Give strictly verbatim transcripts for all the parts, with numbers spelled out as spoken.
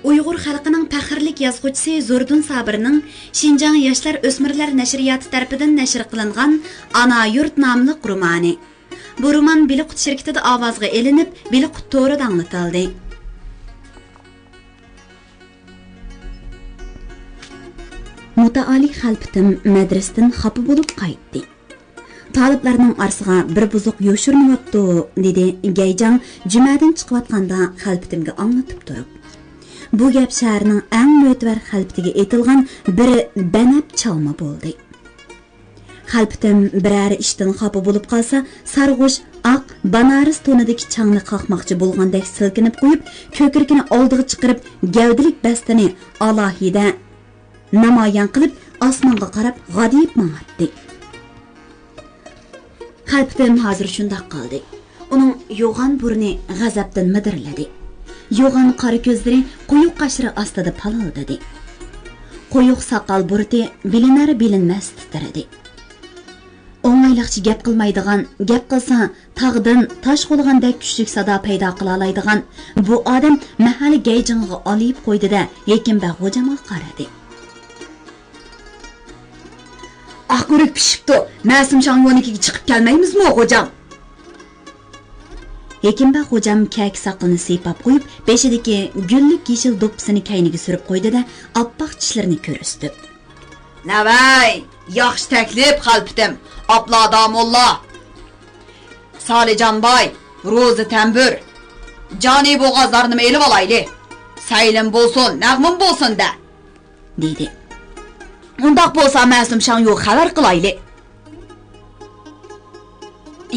ئۇيغۇر خەلقىنىڭ پەخىرلىك يازغۇچىسى زوردۇن سابىرنىڭ شىنجاڭ ياشلار ئۆسمۈرلەر نەشرىياتى تەرىپىدىن نەشر قىلىنغان ئانا يۇرت ناملىق رومانى. بۇ رومان بىلىقۇت شىركىتىدە ئاۋازغا ئېلىنىپ، بىلىقۇت تورىدا ئاڭلىتىلدى. مۇتائالى خەلپىتىم مەدرىسىدىن خاپا بولۇپ قايتتى. تالىپلارنىڭ ئارىسىغا بىر بۇزۇق يوشۇرۇنۇۋاپتۇ، دېدى گەيجاڭ جۈمەدىن چىقىۋاتقاندا خەلپىتىمگە ئاڭلىتىپ تۇرۇپ. بۇ گەپ شەھەرنىڭ ئەڭ مۆتىۋەر خەلپىتىگە ئېتىلغان بىر بەنەپ چالما بولدى. خەلپىتىم بىرەر ئىشتىن خاپا بولۇپ قالسا، سارغۇچ ئاق بانارس تونىدىكى چاڭنى قاقماقچى بولغاندەك سىلكىنىپ قويۇپ، كۆكرىكىنى ئالدىغا چىقىرىپ، گەۋدىلىك بەستىنى ئالاھىدە نامايان قىلىپ، ئاسمانغا قاراپ غادىيىپ ماڭاتتى. خەلپىتىم ھازىر شۇنداق قالدى. ئۇنىڭ يوغان بۇرنى غەزەپتىن مىدىرلىدى. يوغان قارا كۆزلىرى قويۇق قاشلىرى ئاستىدا پالىلدىدى. قويۇق ساقال بۇرۇتى بىلىنەر-بىلىنمەس تىترىدى. ئوڭايلىقچە گەپ قىلمايدىغان، گەپ قىلسا تاغدىن تاش قۇلىغاندەك كۈچلۈك سادا پەيدا قىلالايدىغان بۇ ئادەم مەھەللە گەيجىڭىغا ئالىيىپ قويدى-دە، ھېكىمبەگ غوجامغا قارىدى. ئاق ئۆرۈك پىشىپتۇ، مەسۇم شاڭيونىڭكىگە چىقىپ كەلمەيمىزمۇ، غوجام؟ ھېكىمبەگ غوجام كەكە ساقىلىنى سىيپاپ قويۇپ، بېشىدىكى گۈللۈك يېشىل دوپپىسىنى كەينىگە سۈرۈپ قويدى-دە، ئاپئاق چىشلىرىنى كۆرسىتىپ. لەۋەي، ياخشى تەكلىپ، خەلپىتىم، ئاپلا داموللا. سالىجان باي، روزى تەمبۇر، جانى بوغازلارنىمۇ ئېلىۋالايلى. سەيلىم بولسۇن، نەغمىمۇ بولسۇن دە، دېدى. ئۇنداق بولسا مەسۇم شاڭيۇغا خەۋەر قىلايلى.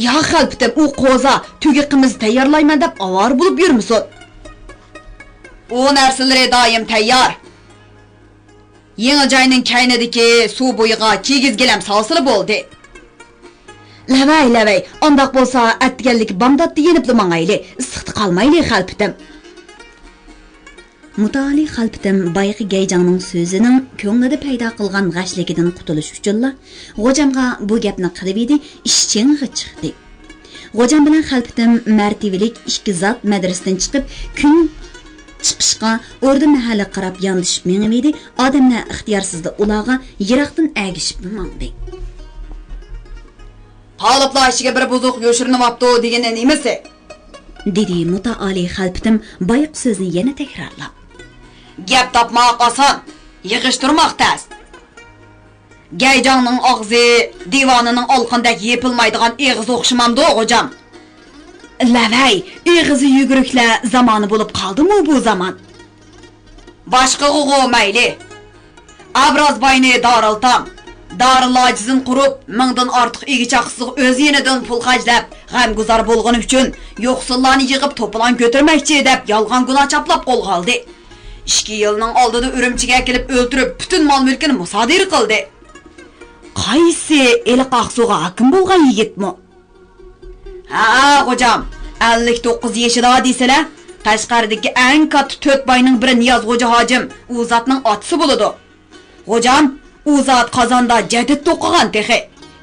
ياق، خەلپىتىم، ئۇ قوزا تۆگە قىمىزى تەييارلايمەن دەپ ئاۋارە بولۇپ يۈرمىسۇن. ئۇ نەرسىلىرى دائىم تەييار. يېڭى جاينىڭ كەينىدىكى سۇ بويىغا كىگىز گىلەم سالسىلا بولدى. لەۋەي، لەۋەي، ئانداق بولسا ئەتىگەنلىكى بامداتتا يېنىپلا ماڭايلى، ئىسسىقتا قالمايلى، خەلپىتىم. مۇتائالى خەلپىتىم بايىقى گەيجاڭنىڭ سۆزىنىڭ كۆڭلىدە پەيدا قىلغان غەشلىكىدىن قۇتۇلۇش ئۈچۈنلا غوجامغا بۇ گەپنى قىلىۋىدى، ئىش چىڭىغا چىقتى. غوجام بىلەن خەلپىتىم مەرتىۋىلىك ئىككى زات مەدرىسىدىن چىقىپ، كۈن چىقىشقا ئوردا مەھەللىگە قاراپ ياندىشىپ مېڭىۋىدى، ئادەملەر ئىختىيارسىزلا ئۇلارغا يىراقتىن ئەگىشىپ ماڭدى. تالىپلار ئىچىگە بىر بۇزۇق يوشۇرۇنۇۋاپتۇ دېگىنى نېمىسى؟ دېدى مۇتائالى خەلپىتىم بايىقى سۆزنى يەنە تەكرارلاپ. گەپ تاپماق ئاسان، يىغىشتۇرماق تەس. گەيجاڭنىڭ ئاغزى دىۋانىنىڭ ئالقىنىدەك يېپىلمايدىغان ئېغىز ئوخشىمامدۇ، غوجام؟ لەۋەي، ئېغىزى يۈگۈرۈكلەر زامانى بولۇپ قالدىمۇ بۇ زامان؟ باشقىغىغۇ مەيلى. ئابراز باينى دارىلتام، دارىلاجىزىن قۇرۇپ، مىڭدىن ئارتۇق ئىگە-چاقىسىغا ئۆز يېنىدىن پۇل خەجلەپ، غەمگۇزار بولغىنى ئۈچۈن يوقسۇللارنى يىغىپ توپىلاڭ كۆتۈرمەكچى دەپ يالغان گۇناھ چاپلاپ قولغا ئالدى. ئىككى يىلنىڭ ئالدىدا ئۈرۈمچىگە ئەكېلىپ ئۆلتۈرۈپ، پۈتۈن مال-مۈلكىنى مۇسادىرە قىلدى. قايسى ئېلىق ئاقسۇغا ھاكىم بولغان يىگىتمۇ؟ ھە، غوجام، ئەللىك توققۇز يېشىدا دېسىلە، قەشقەردىكى ئەڭ كاتتا تۆت باينىڭ بىرى نىياز غوجا ھاجىم ئۇ زاتنىڭ ئاتىسى بولىدۇ. غوجام، ئۇ زات قازاندا جەدىد توقۇغان تېخى.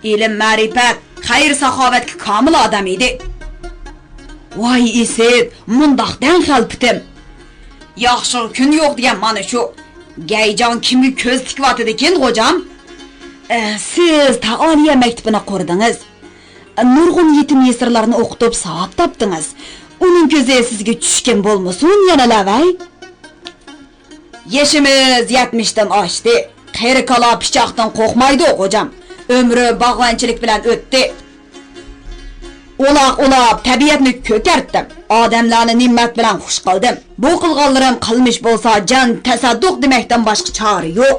ئىلىم-مەرىپەت، خەير-ساخاۋەتكە كامىل ئادەم ئىدى. ۋاي ئىسىت، مۇنداق دەڭ خەلپىتىم. ياخشىغا كۈن يوق دېگەن مانا شۇ. گەيجاڭ كىمگە كۆز تىكىۋاتىدىكىن، غوجام؟ ئە، سىز تائالىيە مەكتىپىنى قۇردىڭىز. نۇرغۇن يېتىم-يېسىرلارنى ئوقۇتۇپ ساۋاب تاپتىڭىز. ئۇنىڭ كۆزى سىزگە چۈشكەن بولمىسۇن يەنە لەۋەي؟ يېشىمىز يەتمىشتىن ئاشتى. قېرى كالا پىچاقتىن قورقمايدۇ، غوجام. ئۆمرۈم باغۋەنچىلىك بىلەن ئۆتتى. ئولاق ئولاپ تەبىئەتنى كۆكەرتتىم. ئادەملەرنى نېمەت بىلەن خۇش قىلدىم. بۇ قىلغانلىرىم قىلمىش بولسا جان تەسەددۇق دېمەكتىن باشقا چارە يوق.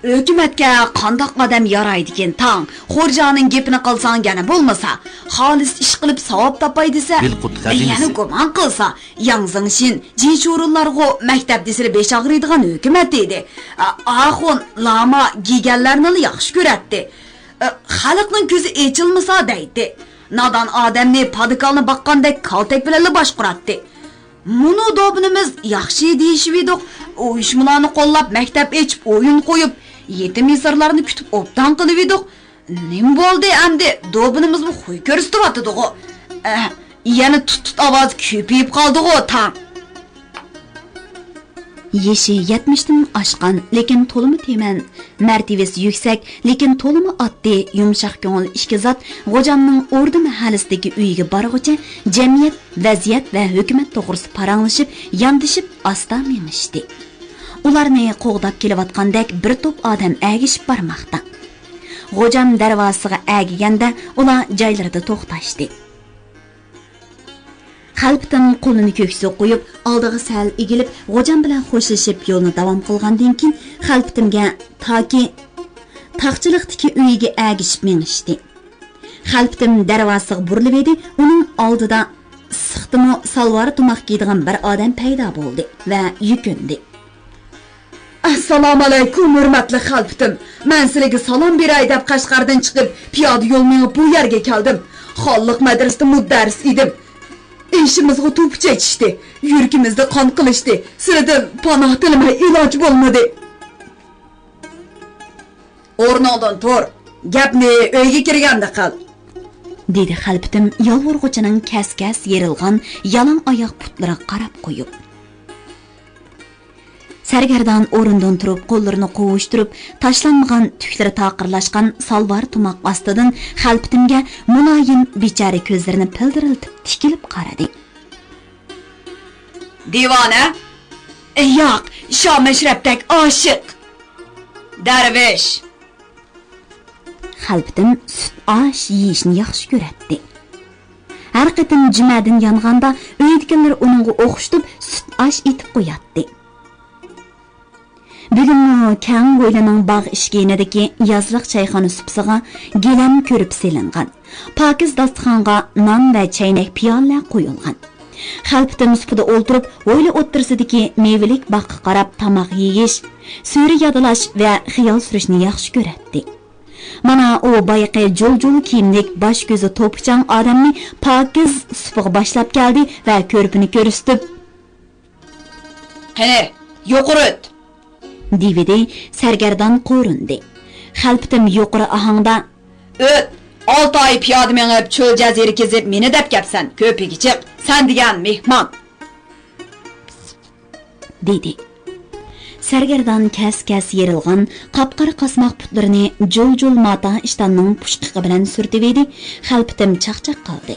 ھۆكۈمەتكە قانداق ئادەم يارايدىكىن تاڭ؟ خورجانىڭ گېپىنى قىلساڭ گەنە بولمىسا، خالىس ئىش قىلىپ ساۋاب تاپاي دېسە، بىلقۇت بىر يەنە خەزىنىسى. گۇمان قىلسا، ياڭ زېڭشىن، جىشۇرۇنلارغۇ مەكتەپ دېسىلە بېشى ئاغرىيدىغان ھۆكۈمەت ئىدى. ئا-، ئاخۇن، لاما، گىگەنلەرنىلا ياخشى كۆرەتتى. ئا، خەلقنىڭ كۆزى ئېچىلمىسا دەيتتى. نادان ئادەمنى پادىكالنى باققاندەك كالتەك بىلەنلا باشقۇراتتى. مۇنۇ دوبىنىمىز ياخشى دېيىشىۋىدۇق، ئۇيۇشمىلارنى قوللاپ مەكتەپ ئېچىپ ئويۇن قويۇپ، يېتىم يېسىرلارنى كۈتۈپ ئوبدان قىلىۋىدۇق. نېمە بولدى ئەمدى؟ دوبىنىمىزمۇ خۇي كۆرسىتىۋاتىدىغۇ. ئە، يەنە تۇت-تۇت ئاۋاز كۆپىيىپ قالدىغۇ تاڭ. يېشى يەتمىشتىن ئاشقان، لېكىن تولىمۇ تېمەن، مەرتىۋىسى يۈكسەك، لېكىن تولىمۇ ئاددىي، يۇمشاق كۆڭۈل ئىككى زات غوجامنىڭ ئوردا مەھەللىسىدىكى ئۆيىگە بارغۇچە جەمئىيەت، ۋەزىيەت ۋە ھۆكۈمەت توغرىسىدا پاراڭلىشىپ، ياندىشىپ ئاستا مېڭىشتى. ئۇلارنى قوغداپ كېلىۋاتقاندەك بىر توپ ئادەم ئەگىشىپ بارماقتا. غوجام دەرۋازىسىغا ئەگىگەندە ئۇلار جايلىرىدا توختاشتى. خەلپىتىم قولىنى كۆكسىگە قويۇپ، ئالدىغا سەل ئېگىلىپ، غوجام بىلەن خوشلىشىپ يولىنى داۋام قىلغاندىن كېيىن، خەلپىتىمگە تاكى تاقچىلىقتىكى ئۆيىگە ئەگىشىپ مېڭىشتى. خەلپىتىم دەرۋازىسىغا بۇرۇلۇۋىدى، ئۇنىڭ ئالدىدا ئىسسىقتىمۇ سالۋار تۇماق كىيىدىغان بىر ئادەم پەيدا بولدى ۋە يۈكۈندى. ئەسسالامۇئەلەيكۇم، ھۆرمەتلىك خەلپىتىم. مەن سىلىگە سالام بېرەي دەپ قەشقەردىن چىقىپ، پىيادە يول مېڭىپ بۇ يەرگە كەلدىم. خانلىق مەدرىسىدە مۇدەررىس ئىدىم. ئېشىمىزغا توپا چېچىشتى، يۈرىكىمىزدە قان قىلىشتى. سىلىدىن پاناھ تىلىمەي ئىلاج بولمىدى. ئورنۇڭدىن تۇر، گەپنى ئۆيگە كىرگەندە قىل، دېدى خەلپىتىم يالۋۇرغۇچىنىڭ كەس-كەس يېرىلغان يالاڭ ئاياق پۇتلىرىغا قاراپ قويۇپ. سەرگەردان ئورنىدىن تۇرۇپ، قوللىرىنى قوۋۇشتۇرۇپ، تاشلانمىغان، تۈكلىرى تاقىرلاشقان سالۋار تۇماق ئاستىدىن خەلپىتىمگە مۇلايىم، بىچارە كۆزلىرىنى پىلدىرلىتىپ تىكىلىپ قارىدى. دىۋانە؟ ياق، شامەشرەپتەك ئاشىق. دەرۋىش. خەلپىتىم سۈت ئاش يېيىشنى ياخشى كۆرەتتى. ھەر قېتىم جۈمەدىن يانغاندا، ئۆيدىكىلەر ئۇنىڭغا ئوخشىتىپ سۈت ئاش ئېتىپ قوياتتى. بۈگۈنمۇ كەڭ ھويلىنىڭ باغ ئىشىكى يېنىدىكى يازلىق چايخانا سۇپىسىغا گىلەم كۆرپە سېلىنغان، پاكىز داستىخانغا نان ۋە چەينەك پىيالىلەر قويۇلغان. خەلپىتىم سۇپىدا ئولتۇرۇپ، ھويلا ئوتتۇرىسىدىكى مېۋىلىك باغقا قاراپ تاماق يېيىش، سۈرە يادىلاش ۋە خىيال سۈرۈشنى ياخشى كۆرەتتى. مانا ئۇ بايىقى جۇل-جۇل كىيىملىك، باش-كۆزى توپىچاڭ ئادەمنى پاكىز سۇپىغا باشلاپ كەلدى ۋە كۆرپىنى كۆرسىتىپ، قېنى، يۇقىرى ئۆت! دېۋىدى. سەرگەردان قورۇندى. خەلپىتىم يۇقىرى ئاھاڭدا، ئۆت! ئالتە ئاي پىيادە مېڭىپ، چۆل جەزىرە كېزىپ، مېنى دەپ كەپسەن، كۆرپىگە چىق، سەن دېگەن مېھمان! دېدى. سەرگەردان كەس-كەس يېرىلغان، قاپقارا قاسماق پۇتلىرىنى جۇل-جۇل ماتا ئىشتاننىڭ پۇشقىقى بىلەن سۈرتۈۋىدى، خەلپىتىم چاقچاق قىلدى.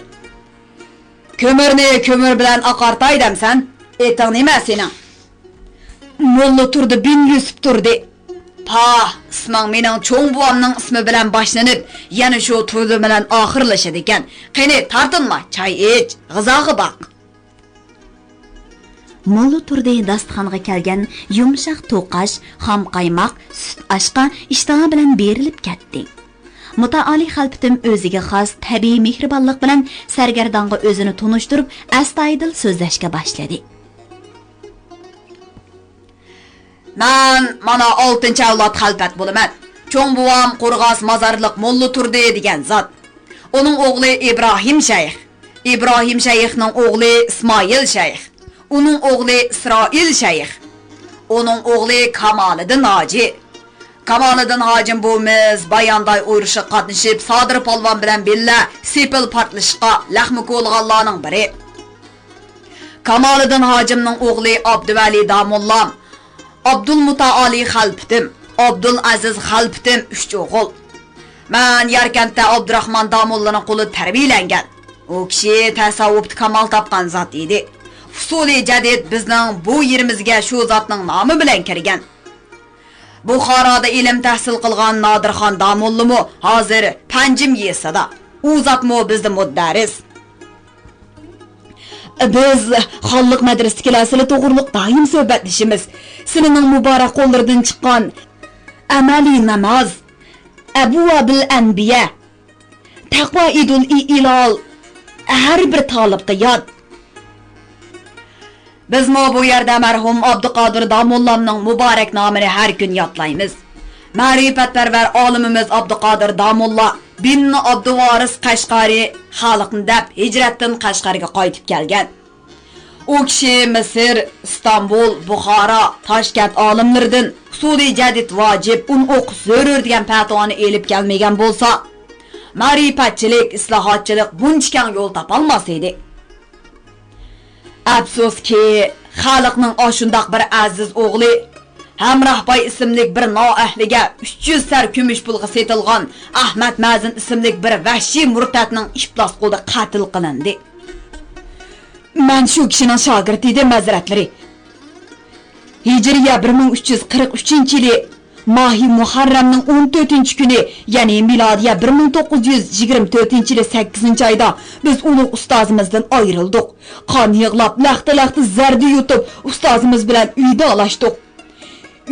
كۆمۈرنى كۆمۈر بىلەن ئاقارتاي دەمسەن؟ ئېتىڭ نېمە سېنىڭ؟ موللا تۇردى بىن يۈسۈپ تۇردى. پاھ، ئىسمىڭ مېنىڭ چوڭ بوۋامنىڭ ئىسمى بىلەن باشلىنىپ، يەنە شۇ تۇردى بىلەن ئاخىرلىشىدىكەن. قېنى، تارتىنما، چاي ئىچ، غىزاغا باق. موللا تۇردى داستىخانغا كەلگەن يۇمشاق توقاش، خام قايماق، سۈت ئاشقا ئىشتىها بىلەن بېرىلىپ كەتتى. مۇتائالى خەلپىتىم ئۆزىگە خاس تەبىئىي مېھرىبانلىق بىلەن سەرگەردانغا ئۆزىنى تونۇشتۇرۇپ، ئەستايىدىل سۆزلەشكە باشلىدى. مەن مانا ئالتىنچى ئەۋلاد خەلپەت بولىمەن. چوڭ بوۋام قورغاس مازارلىق موللا تۇردى دېگەن زات. ئۇنىڭ ئوغلى ئىبراھىم شەيخ. ئىبراھىم شەيخنىڭ ئوغلى ئىسمائىل شەيخ. ئۇنىڭ ئوغلى ئىسرائىل شەيخ. ئۇنىڭ ئوغلى كامالىدىن ھاجى. كامالىدىن ھاجىم بوۋىمىز بايانداي ئۇرۇشىغا قاتنىشىپ، سادىر پالۋان بىلەن بىللە سېپىل پارتلىشىشقا لەخمە كولىغانلارنىڭ بىرى. كامالىدىن ھاجىمنىڭ ئوغلى ئابدۇۋەلى داموللام، ئابدۇلمۇتائالى خەلپىتىم، ئابدۇلئەزىز خەلپىتىم ئۈچ ئوغۇل. مەن ياركەنتتە ئابدۇراخمان داموللىنىڭ قولىدا تەربىيەلەنگەن. ئۇ كىشى تەسەۋۋۇپتا كامال تاپقان زات ئىدى. ئۇسۇلى جەدىد بىزنىڭ بۇ يېرىمىزگە شۇ زاتنىڭ نامى بىلەن كىرگەن. بۇخارادا ئىلىم تەھسىل قىلغان نادىرخان داموللىمۇ ھازىر پەنجىم يېزىسىدا. ئۇ زاتمۇ بىزدە مۇدەررىس. بىز خانلىق مەدرىسىدىكىلەر سىلى توغرۇلۇق دائىم سۆھبەتلىشىمىز. سىلىنىڭ مۇبارەك قوللىرىدىن چىققان ئەمەلىي ناماز، ئەبۋابىل ئەنبىيە، تەقۋا ئىدۇل ئىئلال ھەر بىر تالىپقا ياد. بىزمۇ بۇ يەردە مەرھۇم ئابدۇقادىر داموللامنىڭ مۇبارەك نامىنى ھەر كۈن يادلايمىز. مەرىپەتپەرۋەر ئالىمىمىز ئابدۇقادىر داموللا بىن ئابدۇۋارىس قەشقەرى خەلقنى دەپ ھىجرەتتىن قەشقەرگە قايتىپ كەلگەن. ئۇ كىشى مىسىر، ئىستانبۇل، بۇخارا، تاشكەنت ئالىملىرىدىن ئۇسۇلى جەدىد ۋاجىب، ئۇن ئوقۇش زۆرۈر دېگەن پەتىۋانى ئېلىپ كەلمىگەن بولسا، مەرىپەتچىلىك، ئىسلاھاتچىلىق بۇنچە كەڭ يول تاپالماس ئىدى. ئەپسۇسكى، خەلقنىڭ ئاشۇنداق بىر ئەزىز ئوغلى ھەمراھباي ئىسىملىك بىر نائەھلىگە ئۈچ يۈز سەر كۈمۈش پۇلغا سېتىلغان ئەخمەت مەزىن ئىسىملىك بىر ۋەھشىي مۇرتەتنىڭ ئىپلاس قولىدا قەتل قىلىندى. مەن شۇ كىشىنىڭ شاگىرتى ئىدىم، ھەزرەتلىرى. ھىجرىيە بىر مىڭ ئۈچ يۈز قىرىق ئۈچىنچى يىلى ماھى مۇھەررەمنىڭ ئون تۆتىنچى كۈنى، يەنى مىلادىيە بىر مىڭ توققۇز يۈز يىگىرمە تۆتىنچى يىلى سەككىزىنچى ئايدا بىز ئۇلۇغ ئۇستازىمىزدىن ئايرىلدۇق. قان يىغلاپ، لەختە-لەختە زەردە يۇتۇپ، ئۇستازىمىز بىلەن ۋىدالاشتۇق.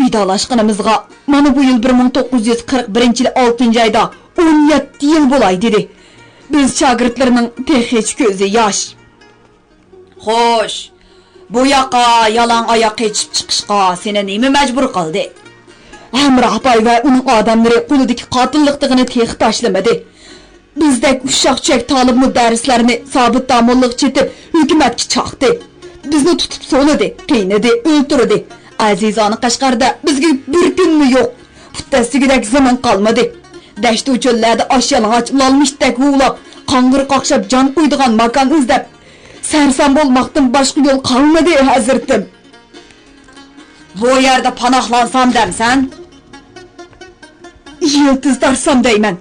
ۋىدالاشقىنىمىزغا مانا بۇ يىل بىر مىڭ توققۇز يۈز قىرىق بىرىنچى يىلى ئالتىنچى ئايدا ئون يەتتە يىل بولاي دېدى. بىز شاگىرتلىرىنىڭ تېخىچە كۆزى ياش. خوش، بۇ ياققا يالاڭ ئاياق قېچىپ چىقىشقا سېنى نېمە مەجبۇر قىلدى؟ ھەمراھ ئاپاي ۋە ئۇنىڭ ئادەملىرى قولىدىكى قاتىللىق تىغىنى تېخى تاشلىمىدى. بىزدەك ئۇششاق-چۈشەك تالىپمۇ دەرسلەرنى سابىت داموللىغا چېتىپ، ھۆكۈمەتكە چاقتى. بىزنى تۇتۇپ سولىدى، قىينىدى، ئۆلتۈردى. ئەزىزانە قەشقەردە بىزگە بىر كۈنمۇ يوق. پۇت دەسسىگۈدەك زېمىن قالمىدى. دەشتۇ چۆللەردە ئاش يالىڭاچ لالمىشتەك ھۇۋلاپ، قاڭغىر قاقشاپ جان قويىدىغان ماكان ئىزدەپ، سەرسان بولماقتىن باشقا يول قالمىدى، ھەزرىتىم. بۇ يەردە پاناھلانسام دەمسەن؟ يىلتىز تارتسام دەيمەن.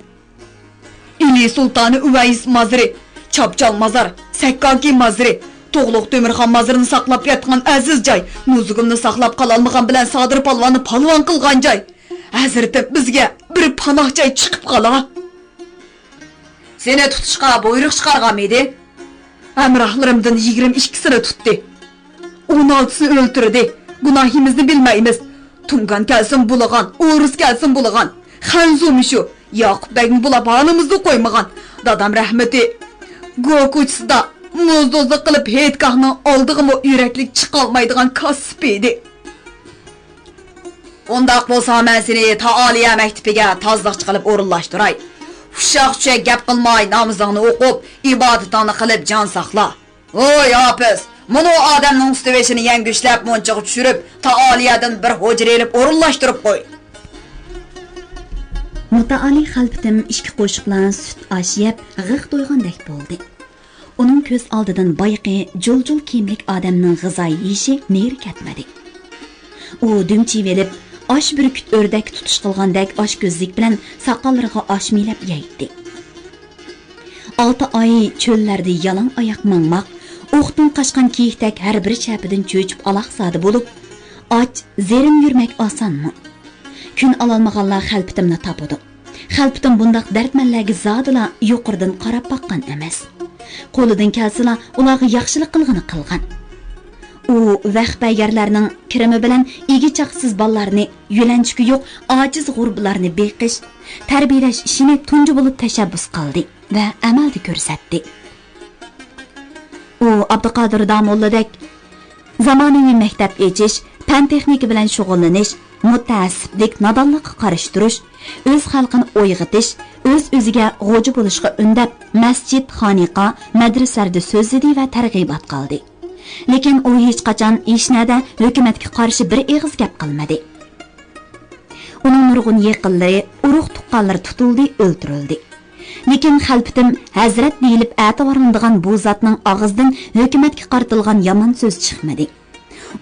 ئىلى سۇلتانى ئۇۋەيس مازىرى، چاپچال مازار، سەككاكى مازىرى، تۇغلۇق تۆمۈرخان مازىرىنى ساقلاپ ياتقان ئەزىز جاي، نۇزۇگۇمنى ساقلاپ قالالمىغان بىلەن سادىر پالۋاننى پالۋان قىلغان جاي. ھەزرىتىم، بىزگە بىر پاناھ جاي چىقىپ قالا. سېنى تۇتۇشقا بۇيرۇق چىقارغانمىدى؟ ھەمراھلىرىمدىن يىگىرمە ئىككىسىنى تۇتتى. ئون ئالتىسىنى ئۆلتۈردى. گۇناھىمىزنى بىلمەيمىز. تۇڭگان كەلسۇن بۇلىغان، ئورۇس كەلسۇن بۇلىغان. خەنزۇ مۇشۇ. ياقۇپ بەگمۇ بۇلاپ ھالىمىزنى قويمىغان. دادام رەھمىتى گوكۇچىسىدا موزدوزلۇق قىلىپ ھېيتگاھنىڭ ئالدىغىمۇ يۈرەكلىك چىقالمايدىغان كاسىپ ئىدى. ئۇنداق بولسا مەن سېنى تائالىيە مەكتىپىگە تازىلىقچى قىلىپ ئورۇنلاشتۇراي. ئۇششاق-چۈشەك گەپ قىلماي نامىزىڭنى ئوقۇپ، ئىبادىتىڭنى قىلىپ جان ساقلا. ۋوي ھاپىز، مۇنۇ ئادەمنىڭ ئۈستى بېشىنى يەڭگۈشلەپ مۇنچىغا چۈشۈرۈپ، تائالىيەدىن بىر ھۇجرا ئېلىپ ئورۇنلاشتۇرۇپ قوي. مۇتائالى خەلپىتىم ئىككى قوشۇقلا سۈت ئاش يەپ، غىق تويغاندەك بولدى. ئۇنىڭ كۆز ئالدىدىن بايىقى جۇل-جۇل كىيىملىك ئادەمنىڭ غىزايى يېيىشى نېرى كەتمىدى. ئۇ دۈمچىيىۋېلىپ، ئاش بۈركۈت ئۆردەك تۇتۇش قىلغاندەك ئاچكۆزلۈك بىلەن ساقاللىرىغا ئاش مىلەپ يەيتتى. ئالتە ئاي چۆللەردە يالاڭ ئاياق ماڭماق، ئوقتىن قاچقان كېيىكتەك ھەر بىر شەپىدىن چۆچۈپ ئالاقزادە بولۇپ، ئاچ، زېرىن يۈرمەك ئاسانمۇ؟ كۈن ئالالمىغانلار خەلپىتىمنى تاپىدۇ. خەلپىتىم بۇنداق دەردمەنلەرگە زادىلا يۇقىرىدىن قاراپ باققان ئەمەس. قولىدىن كەلسىلا ئۇلارغا ياخشىلىق قىلغىنى قىلغان. ئۇ ۋەخپە يەرلەرنىڭ كىرىمى بىلەن ئىگە-چاقىسىز بالىلارنى، يۆلەنچۈكى يوق ئاجىز غۇربىلارنى بېقىش، تەربىيەلەش ئىشىنى تۇنجى بولۇپ تەشەببۇس قىلدى ۋە ئەمەلدە كۆرسەتتى. ئۇ ئابدۇقادىر داموللىدەك زامانىۋى مەكتەپ ئېچىش، پەن-تېخنىكا بىلەن شۇغۇللىنىش، مۇتەئەسسىپلىك، نادانلىققا قارشى تۇرۇش، ئۆز خەلقىنى ئويغىتىش، ئۆز-ئۆزىگە غوجا بولۇشقا ئۈندەپ، مەسچىت، خانىقا، مەدرىسىلەردە سۆزلىدى ۋە تەرغىبات قىلدى. لېكىن ئۇ ھېچقاچان، ھېچنەدە ھۆكۈمەتكە قارشى بىر ئېغىز گەپ قىلمىدى. ئۇنىڭ نۇرغۇن يېقىنلىرى، ئۇرۇق-تۇغقانلىرى تۇتۇلدى، ئۆلتۈرۈلدى. لېكىن خەلپىتىم ھەزرەت دېيىلىپ ئەتىۋارلىنىدىغان بۇ زاتنىڭ ئاغزىدىن ھۆكۈمەتكە قارىتىلغان يامان سۆز چىقمىدى.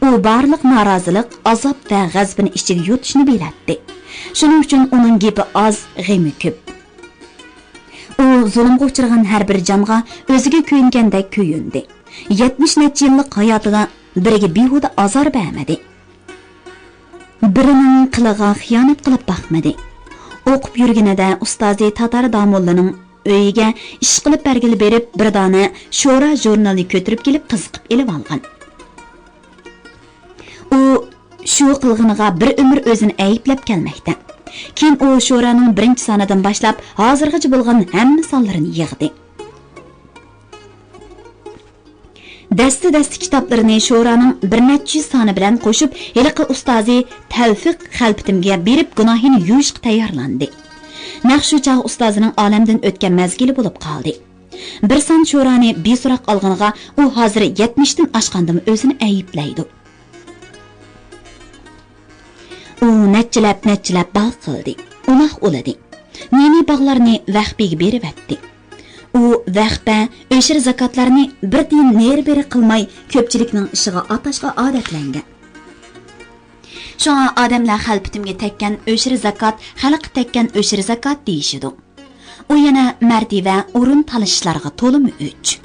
ئۇ بارلىق نارازىلىق، ئازاب ۋە غەزىپىنى ئىچىگە يۇتۇشنى بىلەتتى. شۇنىڭ ئۈچۈن ئۇنىڭ گېپى ئاز، غېمى كۆپ. ئۇ زۇلۇمغا ئۇچرىغان ھەر بىر جانغا ئۆزىگە كۆيۈنگەندەك كۆيۈندى. يەتمىش نەچچە يىللىق ھاياتىدا بىرىگە بىھۇدە ئازار بەرمىدى. بىرىنىڭ قىلىغا خىيانەت قىلىپ باقمىدى. ئوقۇپ يۈرگىنىدە ئۇستازى تاتار داموللىنىڭ ئۆيىگە ئىشقىلىپ بەرگىلى بېرىپ، بىر دانە شورا ژۇرنىلىنى كۆتۈرۈپ كېلىپ قىزىقىپ ئېلىۋالغان. ئۇ شۇ قىلغىنىغا بىر ئۆمۈر ئۆزىنى ئەيىبلەپ كەلمەكتە. كېيىن ئۇ شورانىڭ بىرىنچى سانىدىن باشلاپ ھازىرغىچە بولغان ھەممە سانلىرىنى يىغدى. دەستە-دەستە كىتابلىرىنى شورانىڭ بىر نەچچە يۈز سانى بىلەن قوشۇپ، ھېلىقى ئۇستازى تەۋفىق خەلپىتىمگە بېرىپ، گۇناھىنى يۇيۇشقا تەييارلاندى. نەق شۇ چاغ ئۇستازىنىڭ ئالەمدىن ئۆتكەن مەزگىلى بولۇپ قالدى. بىر سان شورانى بىسوراق ئالغىنىغا ئۇ ھازىر يەتمىشتىن ئاشقاندىمۇ ئۆزىنى ئەيىبلەيدۇ. ئۇ نەچچىلەپ، نەچچىلەپ باغ قىلدى، ئۇلاغ ئۇلىدى. نى-نى باغلارنى ۋەخپىگە بېرىۋەتتى. ئۇ ۋەخپە، ئۆشۈر زاكاتلارنى بىر تىيىن نېرى-بېرى قىلماي، كۆپچىلىكنىڭ ئىشىغا ئاتاشقا ئادەتلەنگەن. شۇڭا ئادەملەر خەلپىتىمگە تەگكەن ئۆشۈر زاكات، خەلققە تەگكەن ئۆشۈر زاكات دېيىشىدۇ. ئۇ يەنە مەرتىۋە، ئورۇن تالىشىشلارغا تولىمۇ ئۆچ.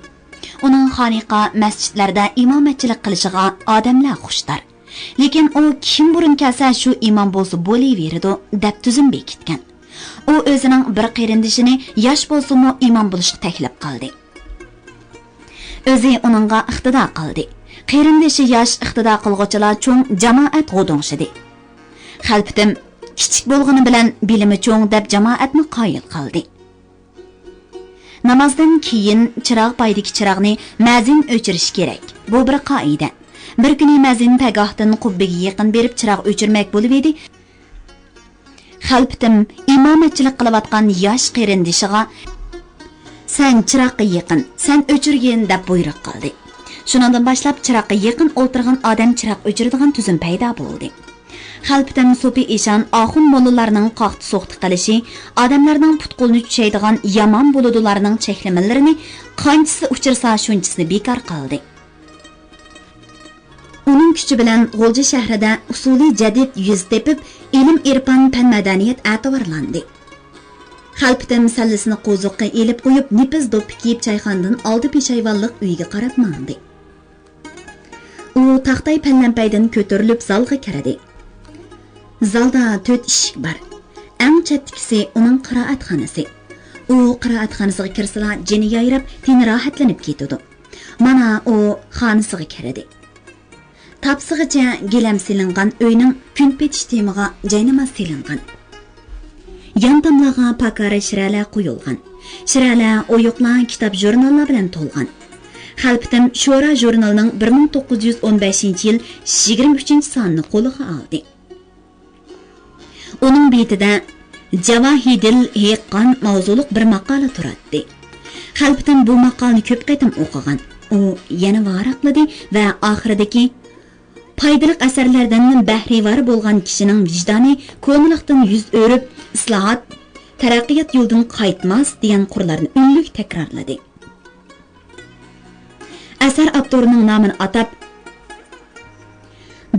ئۇنىڭ خانىقا، مەسچىتلەردە ئىمامەتچىلىك قىلىشىغا ئادەملەر خۇشتار. لېكىن ئۇ كىم بۇرۇن كەلسە شۇ ئىمام بولسا بولۇۋېرىدۇ، دەپ تۈزۈم بېكىتكەن. ئۇ ئۆزىنىڭ بىر قېرىندىشىنى ياش بولسىمۇ ئىمام بولۇشقا تەكلىپ قىلدى. ئۆزى ئۇنىڭغا ئىقتىدا قىلدى. قېرىندىشى ياش، ئىقتىدا قىلغۇچىلار چوڭ، جامائەت غودۇڭشىدى. خەلپىتىم، كىچىك بولغىنى بىلەن بىلىمى چوڭ، دەپ جامائەتنى قايىل قىلدى. نامازدىن كېيىن چىراغ پايدىكى چىراغنى مەزىن ئۆچۈرۈشى كېرەك. بۇ بىر قائىدە. بىر كۈنى مەزىن پەگاھتىن قۇببىگە يېقىن بېرىپ چىراغ ئۆچۈرمەك بولۇۋىدى. خەلپىتىم ئىمامەتچىلىك قىلىۋاتقان ياش قېرىندىشىغا، «سەن چىراغقا يېقىن، سەن ئۆچۈرگىن» دەپ بۇيرۇق قىلدى. شۇنىڭدىن باشلاپ چىراغقا يېقىن ئولتۇرغان ئادەم چىراغ ئۆچۈرىدىغان تۈزۈم پەيدا بولدى. خەلپىتىم سوپى ئىشان، ئاخۇن موللىلارنىڭ قاقتى-سوقتى قىلىشى، ئادەملەرنىڭ پۇت-قولىنى چۈشەيدىغان يامان بولىدۇلارنىڭ چەكلىمىلىرىنى قانچىسى ئۇچرىسا شۇنچىسىنى بىكار قىلدى. ئۇنىڭ كۈچى بىلەن غۇلجا شەھىرىدە ئۇسۇلى جەدىد يۈز تېپىپ، ئىلىم-ئىرپان، پەن-مەدەنىيەت ئەتىۋارلاندى. خەلپىتىم سەللىسىنى قوزۇققا ئېلىپ قويۇپ، نېپىز دوپپا كىيىپ، چايخانىدىن ئالدى پېشايۋانلىق ئۆيىگە قاراپ ماڭدى. ئۇ تاختاي پەلەمپەيدىن كۆتۈرۈلۈپ زالغا كىردى. زالدا تۆت ئىشىك بار. ئەڭ چەتتىكىسى ئۇنىڭ قىرائەتخانىسى. ئۇ قىرائەتخانىسىغا كىرسىلا جېنى يايراپ، تېنى راھەتلىنىپ كېتىدۇ. مانا ئۇ خانىسىغا كىردى. تاپىسىغىچە گىلەم سېلىنغان ئۆينىڭ كۈن پېتىش تېمىغا جايناماز سېلىنغان. يان تاملارغا پاكارە شىرەلەر قويۇلغان. شىرەلەر، ئويۇقلار، كىتاب، ژۇرناللار بىلەن تولغان. خەلپىتىم شورا ژۇرنىلىنىڭ بىر مىڭ توققۇز يۈز ئون بەشىنچى يىل يىگىرمە ئۈچىنچى سانىنى قولىغا ئالدى. ئۇنىڭ بېتىدە جاۋاھىدىل ھېققان ماۋزۇلۇق بىر ماقالە تۇراتتى. خەلپىتىم بۇ ماقالىنى كۆپ قېتىم ئوقۇغان. ئۇ يەنە ۋاراقلىدى ۋە ئاخىرىدىكى «پايدىلىق ئەسەرلەردىن بەھرىۋار بولغان كىشىنىڭ ۋىجدانى كونىلىقتىن يۈز ئۆرۈپ، ئىسلاھات، تەرەققىيات يولىدىن قايتماس» دېگەن قۇرلارنى ئۈنلۈك تەكرارلىدى. ئەسەر ئاپتورىنىڭ نامىنى ئاتاپ،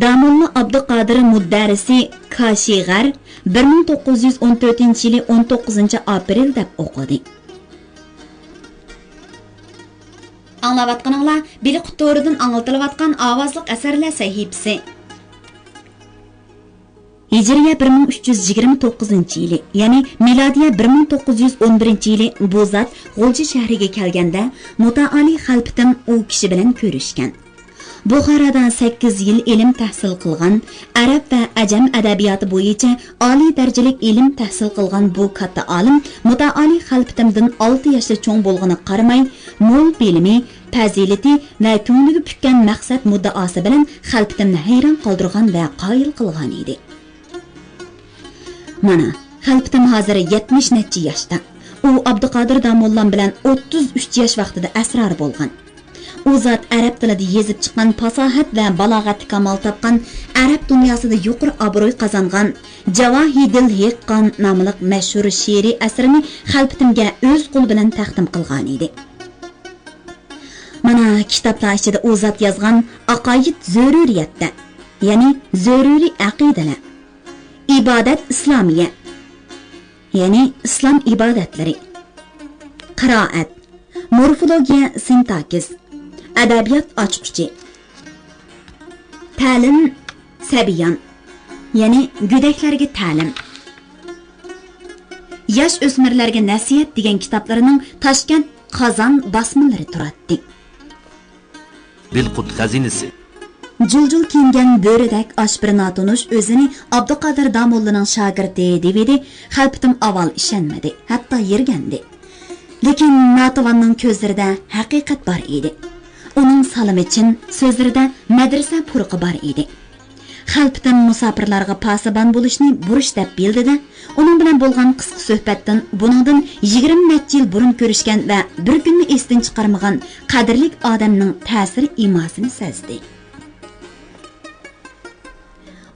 داموللا ئابدۇقادىر مۇددەرىسى كاشىغەر، بىر مىڭ توققۇز يۈز ئون تۆتىنچى يىلى ئون توققۇزىنچى ئاپرېل دەپ ئوقۇدى. ئاڭلاۋاتقىنىڭلار بىلىقۇت تورىدىن ئاڭلىتىلىۋاتقان ئاۋازلىق ئەسەرلەر سەھىپىسى. ھىجرىيە بىر مىڭ ئۈچ يۈز يىگىرمە توققۇزىنچى يىلى، يەنى مىلادىيە بىر مىڭ توققۇز يۈز ئون بىرىنچى يىلى بۇ زات غۇلجا شەھىرىگە كەلگەندە، مۇتائالى خەلپىتىم ئۇ كىشى بىلەن كۆرۈشكەن. بۇخارادا سەككىز يىل ئىلىم تەھسىل قىلغان، ئەرەب ۋە ئەجەم ئەدەبىياتى بويىچە ئالىي دەرىجىلىك ئىلىم تەھسىل قىلغان بۇ كاتتا ئالىم مۇتائالى خەلپىتىمدىن ئالتە ياشلا چوڭ بولغىنىغا قارىماي، مول بىلىمى، پەزىلىتى ۋە كۆڭلىگە پۈككەن مەقسەت مۇددىئاسى بىلەن خەلپىتىمنى ھەيران قالدۇرغان ۋە قايىل قىلغان ئىدى. مانا، خەلپىتىم ھازىر يەتمىش نەچچە ياشتا. ئۇ ئابدۇقادىر داموللام بىلەن ئوتتۇز ئۈچ ياش ۋاقتىدا ئەسرار بولغان. ئۇ زات ئەرەب تىلىدا يېزىپ چىققان پاساھەت ۋە بالاغەتتە كامال تاپقان، ئەرەب دۇنياسىدا يۇقىرى ئابروي قازانغان جاۋاھىدىل ھېققان ناملىق مەشھۇر شېئىرىي ئەسىرىنى خەلپىتىمگە ئۆز قولى بىلەن تەقدىم قىلغانىدى. مانا، كىتابلار ئىچىدە ئۇ زات يازغان ئاقايىد زۆرۈرىيەتتە، يەنى زۆرۈرىي ئەقىدىلەر، ئىبادەت ئىسلامىيە، يەنى ئىسلام ئىبادەتلىرى، قىرائەت، مورفولوگىيە سىنتاكسىس، ئەدەبىيات ئاچقۇچى، تەلىم سەبىيان، يەنى گۆدەكلەرگە تەلىم، ياش ئۆسمۈرلەرگە نەسىھەت دېگەن كىتابلىرىنىڭ تاشكەنت، قازان باسمىلىرى تۇراتتى. بىلقۇت خەزىنىسى. جۇل-جۇل كىيىنگەن بۆرىدەك ئاشپىرى ناتونۇش ئۆزىنى ئابدۇقادىر داموللىنىڭ شاگىرتى دېۋىدى، خەلپىتىم ئاۋۋال ئىشەنمىدى، ھەتتا يىرگەندى. لېكىن ناتىۋاننىڭ كۆزلىرىدە ھەقىقەت بار ئىدى. ئۇنىڭ سالىمى چىن، سۆزلىرىدە مەدرىسە پۇرىقى بار ئىدى. خەلپىتىم مۇساپىرلارغا پاسىبان بولۇشنى بۇرچ دەپ بىلدى-دە، ئۇنىڭ بىلەن بولغان قىسقا سۆھبەتتىن بۇنىڭدىن يىگىرمە نەچچە يىل بۇرۇن كۆرۈشكەن ۋە بىر كۈنمۇ ئېسىدىن چىقارمىغان قەدىرلىك ئادەمنىڭ تەسىر ئىماسىنى سەزدى.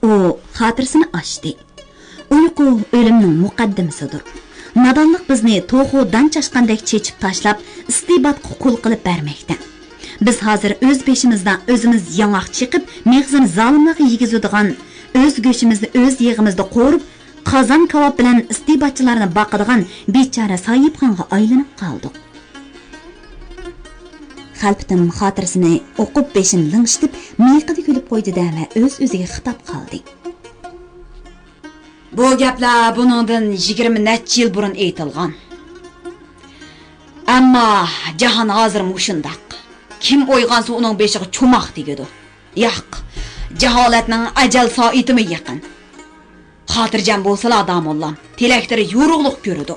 ئۇ خاتىرىسىنى ئاچتى. ئۇيقۇ ئۆلۈمنىڭ مۇقەددىمىسىدۇر. نادانلىق بىزنى توخۇ دان چاشقاندەك چېچىپ تاشلاپ، ئىستىباتقا قۇل قىلىپ بەرمەكتە. بىز ھازىر ئۆز بېشىمىزدا ئۆزىمىز ياڭاق چېقىپ، مېغىزىنى زالىملارغا يېگۈزىدىغان، ئۆز گۆشىمىزنى ئۆز يېغىمىزدا قورۇپ، قازان كاۋاپ بىلەن ئىستىباتچىلارنى باقىدىغان بىچارە ساھىبخانغا ئايلىنىپ قالدۇق. خەلپىتىم خاتىرىسىنى ئوقۇپ، بېشىنى لىڭشىتىپ، مىيىقىدا كۈلۈپ قويدى-دە ۋە ئۆز-ئۆزىگە خىتاب قىلدى. بۇ گەپلەر بۇنىڭدىن يىگىرمە نەچچە يىل بۇرۇن ئېيتىلغان. ئەمما جاھان ھازىر مۇشۇنداق. كىم ئويغانسا ئۇنىڭ بېشىغا چوماق تېگىدۇ. ياق، جاھالەتنىڭ ئەجەل سائىتىمۇ يېقىن. خاتىرجەم بولسىلا، داموللام، تىلەكلىرى يورۇقلۇق كۆرىدۇ.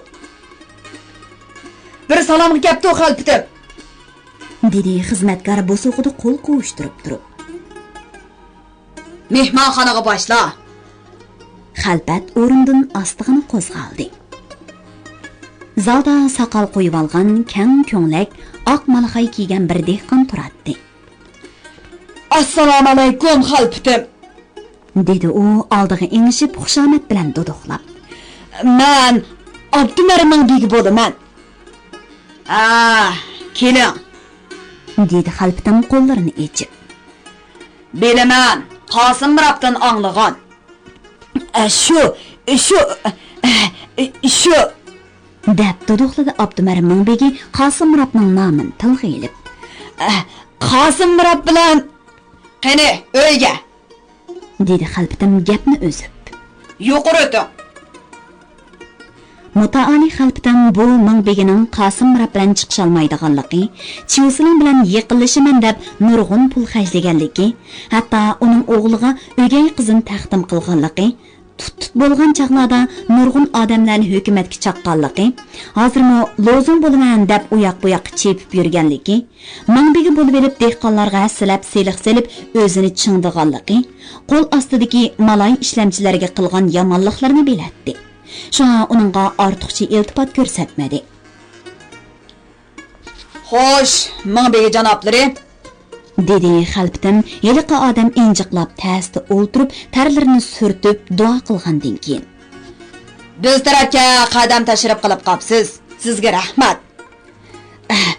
بىر سالامغا كەپتۇ، خەلپىتىم، دېدى خىزمەتكار بوسۇغىدا قول قوۋۇشتۇرۇپ تۇرۇپ. مېھمانخانىغا باشلا. خەلپەت ئورنىدىن ئاستىغىنا قوزغالدى. زالدا ساقال قويۇۋالغان، كەڭ كۆڭلەك، ئاق مالىخاي كىيگەن بىر دېھقان تۇراتتى. ئەسسالامۇئەلەيكۇم، خەلپىتىم، دېدى ئۇ ئالدىغا ئېڭىشىپ، خۇشامەت بىلەن دۇدۇقلاپ. مەن ئابدۇمەرىمنىڭ بېگى بولىمەن. ھە، كېلىڭ، دېدى خەلپىتىم قوللىرىنى ئېچىپ. بىلىمەن، قاسىم مىرابتىن ئاڭلىغان. ئە، شۇ، شۇ، ئە، شۇ، دەپ دۇدۇقلىدى ئابدۇمەرىمنىڭ بېگى قاسىم مىرابنىڭ نامىنى تىلغا ئېلىپ. ئە، قاسىم مىراب بىلەن. قېنى، ئۆيگە، دېدى خەلپىتىم گەپنى ئۈزۈپ. يۇقىرى ئۆتۈڭ. مۇتائالى خەلپىتىم بۇ مىڭ بېگىنىڭ قاسىم مىراب بىلەن چىقىشالمايدىغانلىقى، چيۇسىلىڭ بىلەن يېقىنلىشىمەن دەپ نۇرغۇن پۇل خەجلىگەنلىكى، ھەتتا ئۇنىڭ ئوغلىغا ئۆگەي قىزىنى تەقدىم قىلغانلىقى، تۇت-تۇت بولغان چاغلاردا نۇرغۇن ئادەملەرنى ھۆكۈمەتكە چاققانلىقى، ھازىرمۇ لوزۇڭ بولىمەن دەپ ئۇياق-بۇياققا چېپىپ يۈرگەنلىكى، مىڭ بېگى بولۇۋېلىپ دېھقانلارغا ھەسسىلەپ سېلىق سېلىپ ئۆزىنى چىڭدىغانلىقى، قول ئاستىدىكى مالاي ئىشلەمچىلەرگە قىلغان يامانلىقلىرىنى بىلەتتى. شۇڭا ئۇنىڭغا ئارتۇقچە ئىلتىپات كۆرسەتمىدى. خوش، مىڭ بېگى جانابلىرى، دېدى خەلپىتىم ھېلىقى ئادەم ئىنجىقلاپ تەستە ئولتۇرۇپ، تەرلىرىنى سۈرتۈپ دۇئا قىلغاندىن كېيىن. بىز تەرەپكە قەدەم تەشرىپ قىلىپ قاپسىز. سىزگە رەھمەت. ئەھ،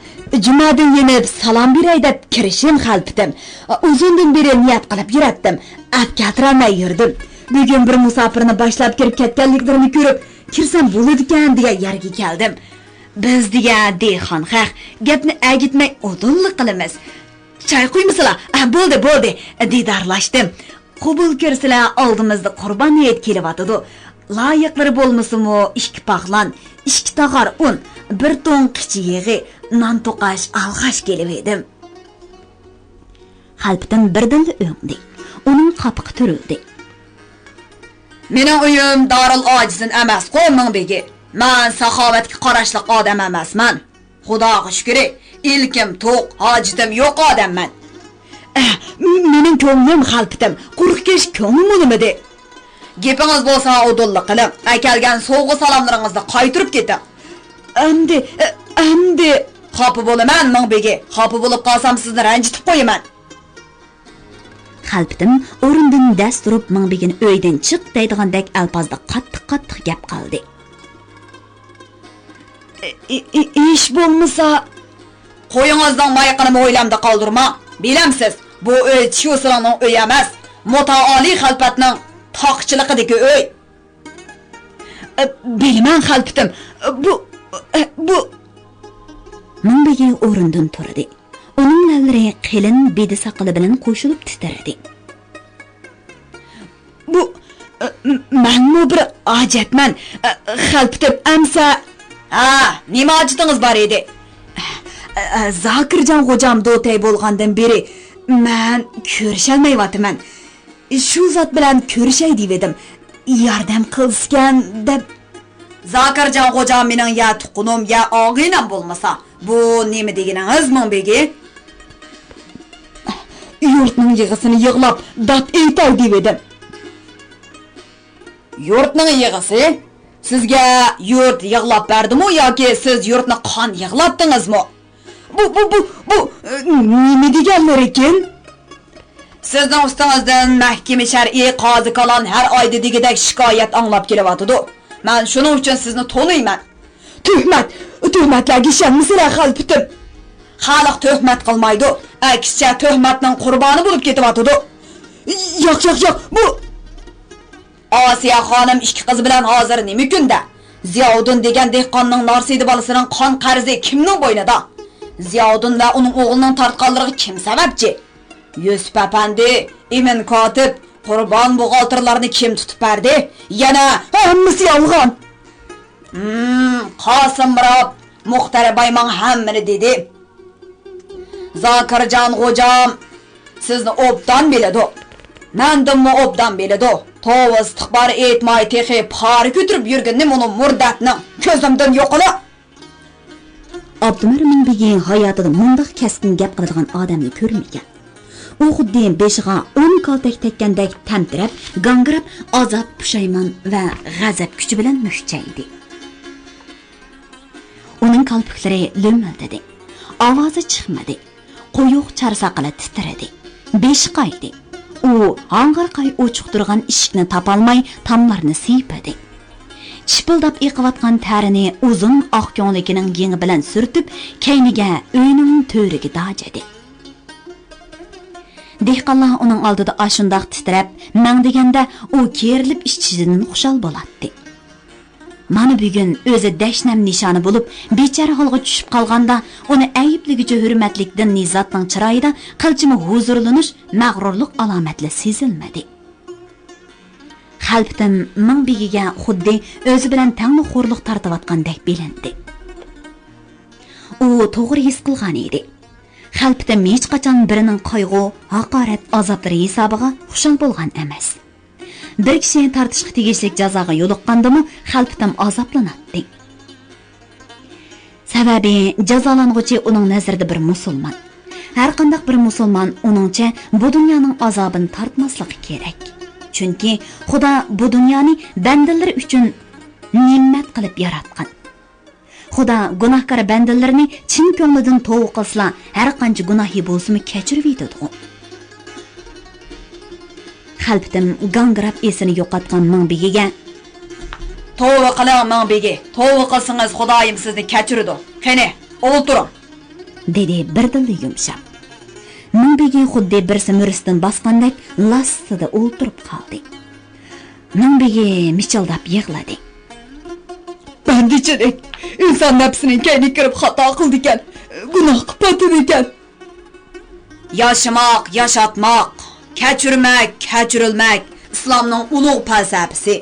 جۇمادىن يېنىپ سالام بېرەي دەپ كىرىشىم خەلپىتىم. ئۇزۇندىن بېرى نىيەت قىلىپ يۈرەتتىم. ئەپ كەلتۈرەلمەي يۈردۈم. بۈگۈن بىر مۇساپىرنى باشلاپ كىرىپ كەتكەنلىكلىرىنى كۆرۈپ، كىرسەم بولىدىكەن دېگەن يەرگە كەلدىم. بىز دېگەن دېھقان خەق، گەپنى ئەگىتمەي ئۇدۇللا قىلىمىز. چاي قۇيمىسىلا. ئە، بولدى، بولدى، دىدارلاشتىم. قوبۇل كۆرسىلە، ئالدىمىزدا قۇربان ھېيت كېلىۋاتىدۇ. لايىقلىرى بولمىسىمۇ، ئىككى پاغلان، ئىككى تاغار ئۇن، بىر توڭ قىچا يېغى، نان توقاش ئالغاچ كېلىۋىدىم. خەلپىتىم بىردىنلا ئۆڭدى. ئۇنىڭ قاپىقى تۈرۈلدى. مېنىڭ ئۆيۈم دارىل ئاجىزىن ئەمەسقۇ، مىڭ بېگى. مەن ساخاۋەتكە قاراشلىق ئادەم ئەمەسمەن. خۇداغا شۈكرى، ئىلكىم توق، ھاجىتىم يوق ئادەممەن. ئەھ، مېنىڭ كۆڭلۈم خەلپىتىم، قۇرۇق كەش كۆڭلۈم ئۇنىمىدى. گېپىڭىز بولسا ئۇدۇللا قىلىڭ، ئەكەلگەن سوۋغا سالاملىرىڭىزنى قايتۇرۇپ كېتىڭ. ئەمدى، ئەمدى. خاپا بولىمەن، مىڭ بېگى، خاپا بولۇپ قالسام سىزنى رەنجىتىپ قويىمەن. خەلپىتىم ئورنىدىن دەس تۇرۇپ، مىڭ بېگىنى ئۆيدىن چىق دەيدىغاندەك ئەلپازدا قاتتىق-قاتتىق گەپ قىلدى. ئى-، ئى-، ئى-، ئىش بولمىسا. قويىڭىزنىڭ مايىقىنىمۇ ھويلامدا قالدۇرماڭ. بىلەمسىز، بۇ ئۆي چيۇسىلىڭنىڭ ئۆيى ئەمەس، مۇتائالىي خەلپەتنىڭ تاقىچىلىقىدىكى ئۆي. ئە، بىلىمەن خەلپىتىم. بۇ، ئە، بۇ. مىڭ بېگى ئورنىدىن تۇردى. ئۇنىڭ لەۋلىرى قېلىن بېدە ساقىلى بىلەن قوشۇلۇپ تىترىدى. بۇ، ئە، مەنمۇ بىر ھاجەتمەن، ئە، خەلپىتىم ئەمسە. ھە، نېمە ھاجىتىڭىز بار ئىدى؟ ئە، ئە، زاكىرجان غوجام دوتەي بولغاندىن بېرى مەن كۆرۈشەلمەيۋاتىمەن. شۇ زات بىلەن كۆرۈشەي دېۋىدىم. ياردەم قىلسىكەن دەپ. زاكىرجان غوجام مېنىڭ يا تۇغقىنىم، يا ئاغىنەم بولمىسا. بۇ نېمە دېگىنىڭىز، مىڭ بېگى؟ يۇرتنىڭ يىغىسىنى يىغلاپ، داد ئېيتاي دېۋىدىم. يۇرتنىڭ يىغىسى؟ سىزگە يۇرت يىغلاپ بەردىمۇ ياكى سىز يۇرتنى قان يىغلاتتىڭىزمۇ؟ بۇ، بۇ، بۇ، بۇ، نېمە دېگەنلىرىكىن؟ سىزنىڭ ئۈستىڭىزدىن مەھكىمە شەرئى، قازى كالان ھەر ئايدا دېگۈدەك شىكايەت ئاڭلاپ كېلىۋاتىدۇ. مەن شۇنىڭ ئۈچۈن سىزنى تونۇيمەن. تۆھمەت! تۆھمەتلەرگە ئىشەنمىسىلە، خەلپىتىم! خەلق تۆھمەت قىلمايدۇ، ئەكسىچە تۆھمەتنىڭ قۇربانى بولۇپ كېتىۋاتىدۇ. ياق، ياق، ياق، بۇ. ئاسىيە خانىم ئىككى قىزى بىلەن ھازىر نېمە كۈندە؟ زىياۋۇدۇن دېگەن دېھقاننىڭ نارسىدە بالىسىنىڭ قان قەرزى كىمنىڭ بوينىدا؟ زىياۋۇدۇن ۋە ئۇنىڭ ئوغلىنىڭ تارتقانلىرىغا كىم سەۋەبچى؟ يۈسۈپ ئەپەندى، ئىمىن كاتىپ، قۇربان بوغالتىرلارنى كىم تۇتۇپ بەردى؟ يەنە ھەممىسى يالغان! ھىم، قاسىم مىراب، مۇختەر بايماڭ ھەممىنى دېدى. زاكىرجان غوجام سىزنى ئوبدان بىلىدۇ. مەندىنمۇ ئوبدان بىلىدۇ. توۋا ئىستىغپار ئېيتماي تېخى پارە كۆتۈرۈپ يۈرگىنىنى مۇنۇ مۇردەتنىڭ. كۆزۈمدىن يوقىلا! ئابدۇمىر مىڭبېگى ھاياتىدا مۇنداق كەسكىن گەپ قىلىدىغان ئادەمنى كۆرمىگەن. ئۇ خۇددى بېشىغا ئون كالتەك تەگكەندەك تەمتىرەپ، گاڭگىراپ، ئازاب، پۇشايمان ۋە غەزەپ كۈچى بىلەن مۈكچەيدى. ئۇنىڭ كالپۇكلىرى لۆمۈلدىدى. ئاۋازى چىقمىدى. قويۇق چارساقىلا تىترىدى. بېشى قايدى. ئۇ ھاڭغىرقاي ئوچۇق تۇرغان ئىشىكنى تاپالماي تاملارنى سىيپىدى. چىپىلداپ ئېقىۋاتقان تەرىنى ئۇزۇن ئاق كۆڭلىكىنىڭ يېڭى بىلەن سۈرتۈپ، كەينىگە ئۆينىڭ تۆرىگە داجىدى. دېھقانلار ئۇنىڭ ئالدىدا ئاشۇنداق تىترەپ، مەڭدىگەندە ئۇ كېرىلىپ ئىچ-ئىچىدىن خۇشال بولاتتى. مانا بۈگۈن ئۆزى دەشنەم نىشانى بولۇپ، بىچارە ھالغا چۈشۈپ قالغاندا، ئۇنى ئەيىبلىگۈچى ھۆرمەتلىك دىنىي زاتنىڭ چىرايىدا قىلچىمۇ ھۇزۇرلىنىش، مەغرۇرلۇق ئالامەتلىرى سېزىلمىدى. خەلپىتىم مىڭبېگىگە خۇددى ئۆزى بىلەن تەڭلا خورلۇق تارتىۋاتقاندەك بىلىندى. ئۇ توغرا ھېس قىلغان ئىدى. خەلپىتىم ھېچقاچان بىرىنىڭ قايغۇ، ھاقارەت، ئازابلىرى ھېسابىغا خۇشال بولغان ئەمەس. بىر كىشى تارتىشقا تېگىشلىك جازاغا يولۇققاندىمۇ خەلپىتىم ئازابلىناتتى. سەۋەبى، جازالانغۇچى ئۇنىڭ نەزىرىدە بىر مۇسۇلمان. ھەرقانداق بىر مۇسۇلمان ئۇنىڭچە بۇ دۇنيانىڭ ئازابىنى تارتماسلىقى كېرەك. چۈنكى خۇدا بۇ دۇنيانى بەندىلىرى ئۈچۈن نېمەت قىلىپ ياراتقان. خۇدا گۇناھكار بەندىلىرىنى چىن كۆڭلىدىن توۋا قىلسىلا، ھەرقانچە گۇناھى بولسىمۇ كەچۈرۈۋېتىدىغۇ. خەلپىتىم گاڭگىراپ ئېسىنى يوقاتقان مىڭبېگىگە، توۋا قىلىڭ، مىڭبېگى، توۋا قىلسىڭىز، خۇدايىم سىزنى كەچۈرىدۇ. قېنى، ئولتۇرۇڭ، دېدى بىردىنلا يۇمشاپ. مىڭبېگى خۇددى بىرسى مۈرىسىدىن باسقاندەك لاسسىدە ئولتۇرۇپ قالدى. مىڭبېگى مىچىلداپ يىغلىدى. بەندىچىلىك، ئىنسان نەپسىنىڭ كەينىگە كىرىپ خاتا قىلىدىكەن، گۇناھقا پاتىدىكەن. ياشىماق، ياشاتماق، كەچۈرمەك، كەچۈرۈلمەك ئىسلامنىڭ ئۇلۇغ پەلسەپىسى.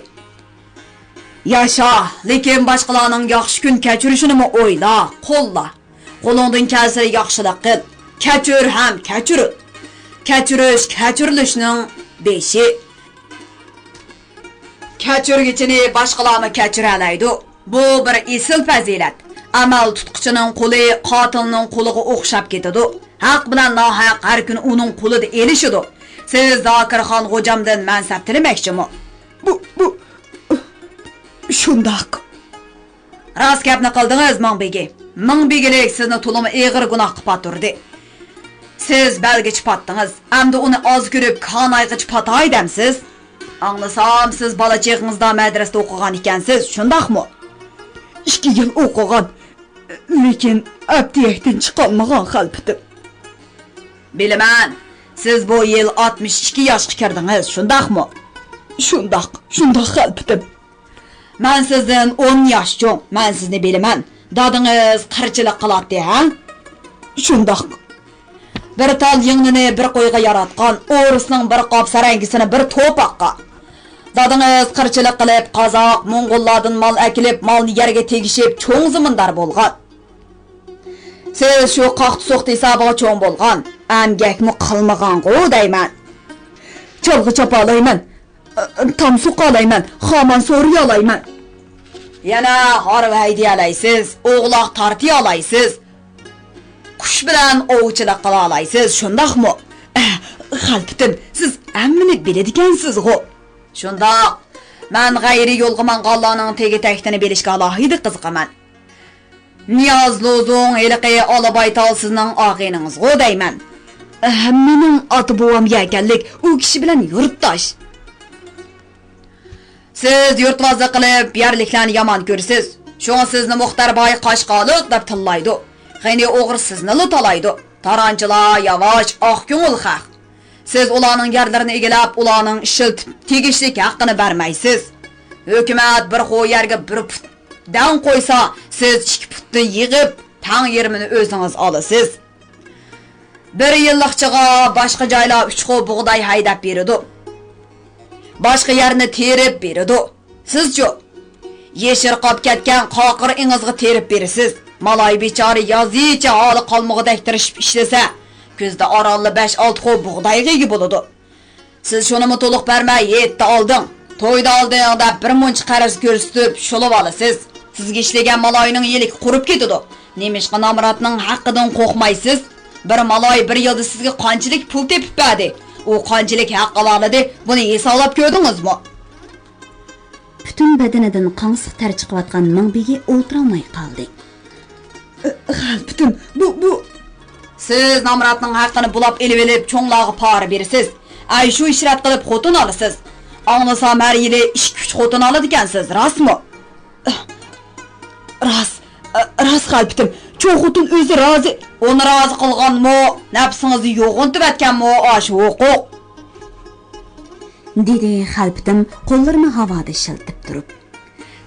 ياشا، لېكىن باشقىلارنىڭ ياخشى كۈن كەچۈرۈشىنىمۇ ئويلا، قوللا. قولۇڭدىن كەلسە ياخشىلىق قىل. كەچۈر ھەم كەچۈرۈل. كەچۈرۈش كەچۈرۈلۈشنىڭ بېشى. كەچۈرگۈچىنى باشقىلارمۇ كەچۈرەلەيدۇ. بۇ بىر ئېسىل پەزىلەت. ئەمەل تۇتقۇچىنىڭ قولى قاتىلنىڭ قولىغا ئوخشاپ كېتىدۇ. ھەق بىلەن ناھەق ھەر كۈنى ئۇنىڭ قولىدا ئېلىشىدۇ. سىز زاكىرخان غوجامدىن مەنسەپ تىلىمەكچىمۇ؟ بۇ، بۇ، شۇنداق. راست گەپنى قىلدىڭىز، مىڭبېگى. مىڭبېگىلىك سىزنى تولىمۇ ئېغىر گۇناھقا پاتۇردى. سىز بەلگىچە پاتتىڭىز. ئەمدى ئۇنى ئاز كۆرۈپ، كانايغىچە پاتاي دەمسىز؟ ئاڭلىسام، سىز بالا چېغىڭىزدا مەدرىسىدە ئوقۇغان ئىكەنسىز، شۇنداقمۇ؟ ئىككى يىل ئوقۇغان، لېكىن ئەپتىيەكتىن چىقالمىغان خەلپىتىم. بىلىمەن، سىز بۇ يىل ئاتمىش ئىككى ياشقا كىردىڭىز، شۇنداقمۇ؟ شۇنداق، شۇنداق خەلپىتىم. مەن سىزدىن ئون ياش چوڭ، مەن سىزنى بىلىمەن. دادىڭىز قىرچىلىق قىلاتتى، ھە؟ شۇنداق. بىر تال يىڭنىنى بىر قويغا ياراتقان، ئورۇسنىڭ بىر قاپ سەرەڭگىسىنى بىر توپاققا. دادىڭىز قىرچىلىق قىلىپ، قازاق، موڭغۇللاردىن مال ئەكېلىپ، مالنى يەرگە تېگىشىپ، چوڭ زېمىندار بولغان. سىز شۇ قاقتى-سوقتى ھېسابىغا چوڭ بولغان، ئەمگەكمۇ قىلمىغانغۇ دەيمەن. چالغا چاپالايمەن، تام سوقالايمەن، خامان سورۇيالايمەن. يەنە ھارۋا ھەيدىيەلەيسىز، ئوغلاق تارتىيالايسىز، قۇش بىلەن ئوۋچىلىق قىلالايسىز، شۇنداقمۇ؟ ئەھ، خەلپىتىم، سىز ھەممىنى بىلىدىكەنسىزغۇ. شۇنداق. مەن غەيرىي يولغا ماڭغانلارنىڭ تېگى-تەكتىنى بىلىشكە ئالاھىدە قىزىقىمەن. نىياز لوزۇڭ ھېلىقى ئالا بايتال سىزنىڭ ئاغىنىڭىزغۇ دەيمەن. ئەھ، مېنىڭ ئاتا-بوۋام يەكەنلىك، ئۇ كىشى بىلەن يۇرتداش. سىز يۇرتۋازلىق قىلىپ، يەرلىكلەرنى يامان كۆرىسىز. شۇڭا سىزنى مۇختەر باي قاشقالىق دەپ تىللايدۇ. غېنى ئوغرى سىزنىلا تالايدۇ. تارانچىلار ياۋاش، ئاق كۆڭۈل خەق. سىز ئۇلارنىڭ يەرلىرىنى ئىگىلەپ، ئۇلارنىڭ ئىشلىتىپ تېگىشلىك ھەققىنى بەرمەيسىز. ھۆكۈمەت بىر خو يەرگە بىر پۇت دەڭ قويسا، سىز ئىككى پۇتنى يىغىپ، تەڭ يېرىمىنى ئۆزىڭىز ئالىسىز. بىر يىللىقچىغا باشقا جايلار ئۈچ خو بۇغداي ھەيدەپ بېرىدۇ. باشقا يەرنى تېرىپ بېرىدۇ. سىزچۇ؟ يېشىرقاپ كەتكەن قاقىر ئېڭىزغا تېرىپ بېرىسىز. مالاي بىچارە يازىچە ھالى قالمىغۇدەك تىرىشىپ ئىشلىسە، كۈزدە ئارانلا بەش-ئالتە خو بۇغدايغا ئىگە بولىدۇ. سىز شۇنىمۇ تولۇق بەرمەي، ھېيتتا ئالدىڭ، تويدا ئالدىڭ دەپ بىر مۇنچە قەرز كۆرسىتىپ شۇلىۋالىسىز. سىزگە ئىشلىگەن مالاينىڭ يىلىكى قۇرۇپ كېتىدۇ. نېمىشقا نامراتنىڭ ھەققىدىن قورقمايسىز؟ بىر مالاي بىر يىلدا سىزگە قانچىلىك پۇل تېپىپ بەردى؟ ئۇ قانچىلىك ھەق ئاۋارلىدى؟ بۇنى ھېسابلاپ كۆردىڭىزمۇ؟ پۈتۈن بەدىنىدىن قاڭسىق تەر چىقىۋاتقان مىڭبېگى ئولتۇرالماي قالدى. ئى، خەلپىتىم، بۇ، بۇ. سىز نامراتنىڭ ھەققىنى بۇلاپ ئېلىۋېلىپ، چوڭلارغا پارا بېرىسىز. ئەي، شۇ ئىشرەت قىلىپ خوتۇن ئالىسىز. ئاڭلىسام، ھەر يىلى ئىككى-ئۈچ خوتۇن ئالىدىكەنسىز، راستمۇ؟ راست، راست، خەلپىتىم. چوڭ خوتۇن ئۆزى رازى. ئۇنى رازى قىلغانمۇ، نەپسىڭىزنى يوغىنىتىۋەتكەنمۇ ئاشۇ ھوقۇق؟ دېدى خەلپىتىم قوللىرىنى ھاۋادا شىلتىپ تۇرۇپ.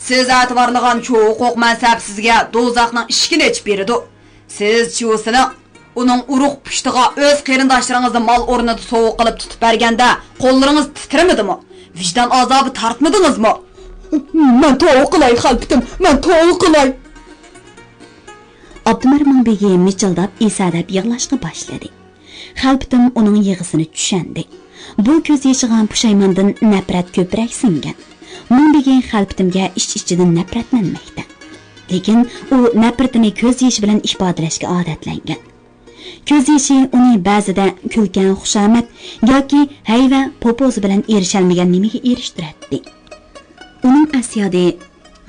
سىز ئەتىۋارلىغان شۇ ھوقۇق مەنسەپ سىزگە دوزاخنىڭ ئىشىكىنى ئېچىپ بېرىدۇ. سىز چيۇسىنىڭ ئۇنىڭ ئۇرۇق پۇشتىغا ئۆز قېرىنداشلىرىڭىزنى مال ئورنىدا سوۋغا قىلىپ تۇتۇپ بەرگەندە، قوللىرىڭىز تىترىمىدىمۇ؟ ۋىجدان ئازابى تارتمىدىڭىزمۇ؟ مەن توۋا قىلاي، خەلپىتىم، مەن توۋا قىلاي! ئابدۇمەر مىڭبېگى مىچىلداپ ئېسەدەپ يىغلاشقا باشلىدى. خەلپىتىم ئۇنىڭ يىغىسىنى چۈشەندى. بۇ كۆز يېشىغا پۇشايماندىن نەپرەت كۆپرەك سىڭگەن. مىڭبېگى خەلپىتىمگە ئىچ-ئىچىدىن نەپرەتلەنمەكتە. لېكىن ئۇ نەپرىتىنى كۆز يېشى بىلەن ئىپادىلەشكە ئادەتلەنگەن. كۆز يېشى ئۇنى بەزىدە كۈلكە، خۇشامەت ياكى ھەيۋە، پوپوزا بىلەن ئېرىشەلمىگەن نېمىگە ئېرىشتۈرەتتى. ئۇنىڭ ئەسيادى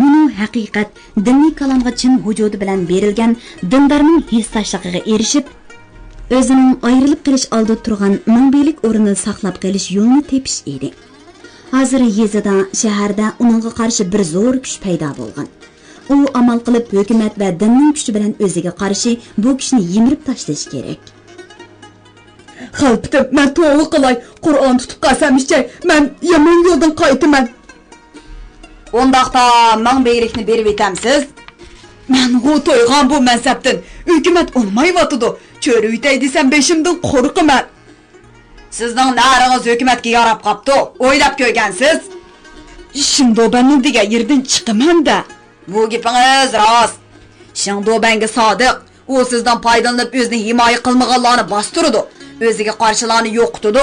مۇنۇ ھەقىقەت دىنىي كالامغا چىن ۋۇجۇدى بىلەن بېرىلگەن دىندارنىڭ ھېسداشلىقىغا ئېرىشىپ، ئۆزىنىڭ ئايرىلىپ قېلىش ئالدىدا تۇرغان مىڭبېگىلىك ئورنىنى ساقلاپ قېلىش يولىنى تېپىش ئىدى. ھازىر يېزىدا، شەھەردە ئۇنىڭغا قارشى بىر زور كۈچ پەيدا بولغان. ئۇ ئامال قىلىپ ھۆكۈمەت ۋە دىننىڭ كۈچى بىلەن ئۆزىگە قارشى بۇ كۈچنى يىمىرىپ تاشلىشى كېرەك. خەلپىتىم، مەن توۋا قىلاي، قۇرئان تۇتۇپ قەسەم ئىچەي، مەن يامان يولدىن قايتىمەن. ئۇنداقتا مىڭبېگىلىكنى بېرىۋېتەمسىز؟ مەنغۇ تويغان بۇ مەنسەپتىن، ھۆكۈمەت ئۇنىمايۋاتىدۇ، چۆرۈۋېتەي دېسەم بېشىمدىن قورقىمەن. سىزنىڭ نەرىڭىز ھۆكۈمەتكە ياراپ قاپتۇ، ئويلاپ كۆرگەنسىز؟ شېڭدۇبەننىڭ دېگەن يېرىدىن چىقىمەن-دە. بۇ گېپىڭىز راست. شېڭدۇبەنگە سادىق، ئۇ سىزدىن پايدىلىنىپ ئۆزىنى ھىمايە قىلمىغانلارنى باستۇرىدۇ، ئۆزىگە قارشىلارنى يوقىتىدۇ.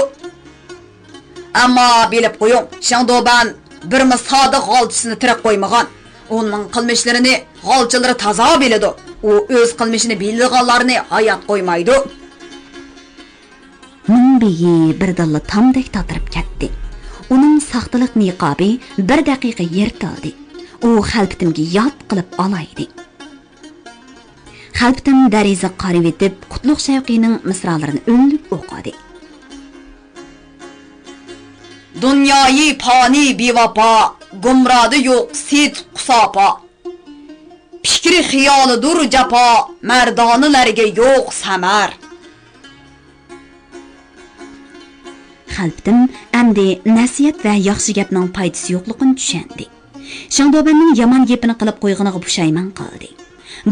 ئەمما بىلىپ قويۇڭ، شېڭدۇبەن بىرمۇ سادىق غالچىسىنى تىرىك قويمىغان. ئۇنىڭ قىلمىشلىرىنى غالچىلىرى تازا بىلىدۇ. ئۇ ئۆز قىلمىشىنى بىلىدىغانلارنى ھايات قويمايدۇ. مىڭ بېگى بىردىنلا تامدەك تاتىرىپ كەتتى. ئۇنىڭ ساختىلىق نىقابى بىر دەقىقە يىرتىلدى. ئۇ خەلپىتىمگە يات قىلىپ ئالايدى. خەلپىتىم دەرىزىگە قارىۋېتىپ، قۇتلۇق شەۋقىنىڭ مىسرالىرىنى ئۈنلۈك ئوقۇدى. دۇنيايى پانىي بىۋاپا، گۇمرادا يوق سىدىق ساپا. پىكرى خىيالىدۇر جاپا، مەردانىلەرگە يوق سەمەر. خەلپىتىم ئەمدى نەسىھەت ۋە ياخشى گەپنىڭ پايدىسى يوقلۇقىنى چۈشەندى. شېڭدۇبەننىڭ يامان گېپىنى قىلىپ قويغىنىغا پۇشايمان قىلدى.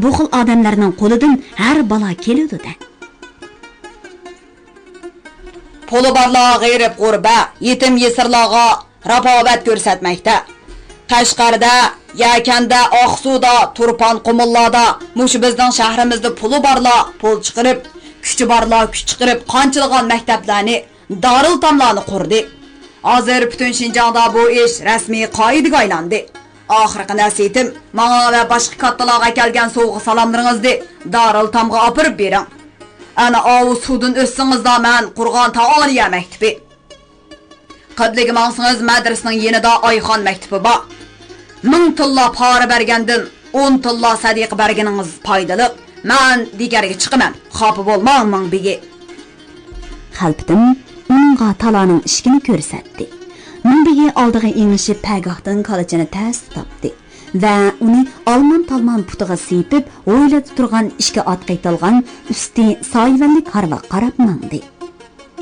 بۇ خىل ئادەملەرنىڭ قولىدىن ھەر بالا كېلىدۇ-دە. پۇلى بارلار غېرىب غۇربە، يېتىم يېسىرلارغا راپاۋەت كۆرسەتمەكتە. قەشقەردە، يەكەندە، ئاقسۇدا، تۇرپان قۇمۇللاردا، مۇشۇ بىزنىڭ شەھىرىمىزدە پۇلى بارلار پۇل چىقىرىپ، كۈچى بارلار كۈچ چىقىرىپ قانچىلىغان مەكتەپلەرنى، دارىلئېتاملارنى قۇردى. ھازىر پۈتۈن شىنجاڭدا بۇ ئىش رەسمىي قائىدىگە ئايلاندى. ئاخىرقى نەسىھىتىم، ماڭا ۋە باشقا كاتتىلارغا كەلگەن سوۋغا سالاملىرىڭىزنى دارىلئېتامغا ئاپىرىپ بېرىڭ. ئەنە ئاۋۇ سۇدىن ئۆتسىڭىزلا مەن قۇرغان تائالىيە مەكتىپى. قىبلىگە ماڭسىڭىز، مەدرىسىنىڭ يېنىدا ئايخان مەكتىپى بار. مىڭ تىللا پارا بەرگەندىن ئون تىللا سەدىقە بەرگىنىڭىز پايدىلىق. مەن دىگەرگە چىقىمەن، خاپا بولماڭ، مىڭ بېگى. خەلپىتىم ئۇنىڭغا تالانىڭ ئىشىكىنى كۆرسەتتى. مىڭ بېگى ئالدىغا ئېڭىشىپ، پەگاھتىن كالىچىنى تەستە تاپتى. ۋە ئۇنى ئالمان-تالمان پۇتىغا سىيپىپ، ھويلىدا تۇرغان ئىككى ئات قېتىلغان ئۈستى سايىۋەنلىك ھارۋىغا قاراپ ماڭدى.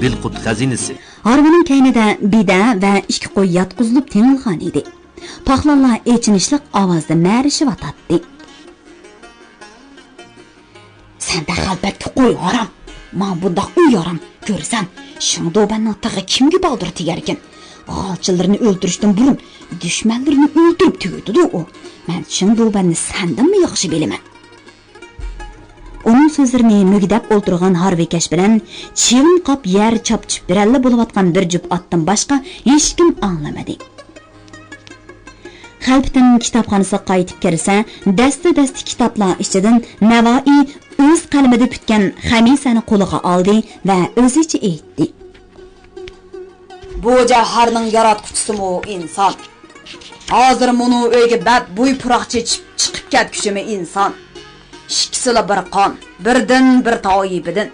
دىلقۇت خەزىنىسى. ھارۋىنىڭ كەينىدە بېدە ۋە ئىككى قوي ياتقۇزۇلۇپ تېڭىلغان ئىدى. پاقلانلار ئېچىنىشلىق ئاۋازدا مەرىشىۋاتاتتى. سەندە خەلپەتكە قوي ھارام. ماڭا بۇنداق ئۆي ھارام. كۆرسەن، شېڭدۇبەننىڭ تېغى كىمگە باغدۇر تېگەركىن؟ غالچىلىرىنى ئۆلتۈرۈشتىن بۇرۇن دۈشمەنلىرىنى ئۆلتۈرۈپ تۈگىتىدۇ ئۇ. مەن شېڭدۇبەننى سەندىنمۇ ياخشى بىلىمەن. ئۇنىڭ سۆزلىرىنى مۈگدەپ ئولتۇرغان ھارۋىكەش بىلەن چىۋىن قاپ يەر چاپچىپ بىرەللە بولۇۋاتقان بىر جۈپ ئاتتىن باشقا ھېچكىم ئاڭلىمىدى. خەلپىتىم كىتابخانىسىغا قايتىپ كىرسە، دەستە-دەستە كىتابلار ئىچىدىن نەۋائى ئۆز قەلىمىدە پۈتكەن خەمىسەنى قولىغا ئالدى ۋە ئۆزىچە ئېيتتى. بۇ جەۋھەرنىڭ ياراتقۇچىسىمۇ ئىنسان. ھازىر مۇنۇ ئۆيگە بەت بوي پۇراق چېچىپ چىقىپ كەتكۈچىمۇ ئىنسان. ئىككىسىلا بىر قان، بىردىن بىر تائىپىدىن.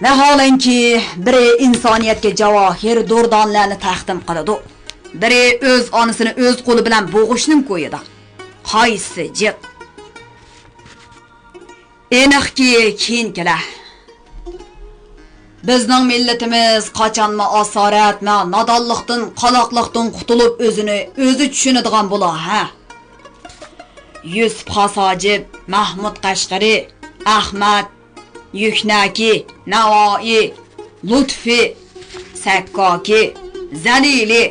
نەھالەنكى، بىرى ئىنسانىيەتكە جاۋاھىر دۇردانىلەرنى تەقدىم قىلىدۇ، بىرى ئۆز ئانىسىنى ئۆز قولى بىلەن بوغۇشنىڭ كويىدا. قايسىسى جىق؟ ئېنىقكى، كېيىنكىلەر. بىزنىڭ مىللىتىمىز قاچانمۇ ئاسارەت ۋە نادانلىقتىن، قالاقلىقتىن قۇتۇلۇپ، ئۆزىنى ئۆزى چۈشىنىدىغان بولا، ھە؟ يۈسۈپ خاس ھاجىپ، مەھمۇد قەشقىرى، ئەخمەت، يۈكنەكى، نەۋائى، لۇتپى، سەككاكى، زەلىلى،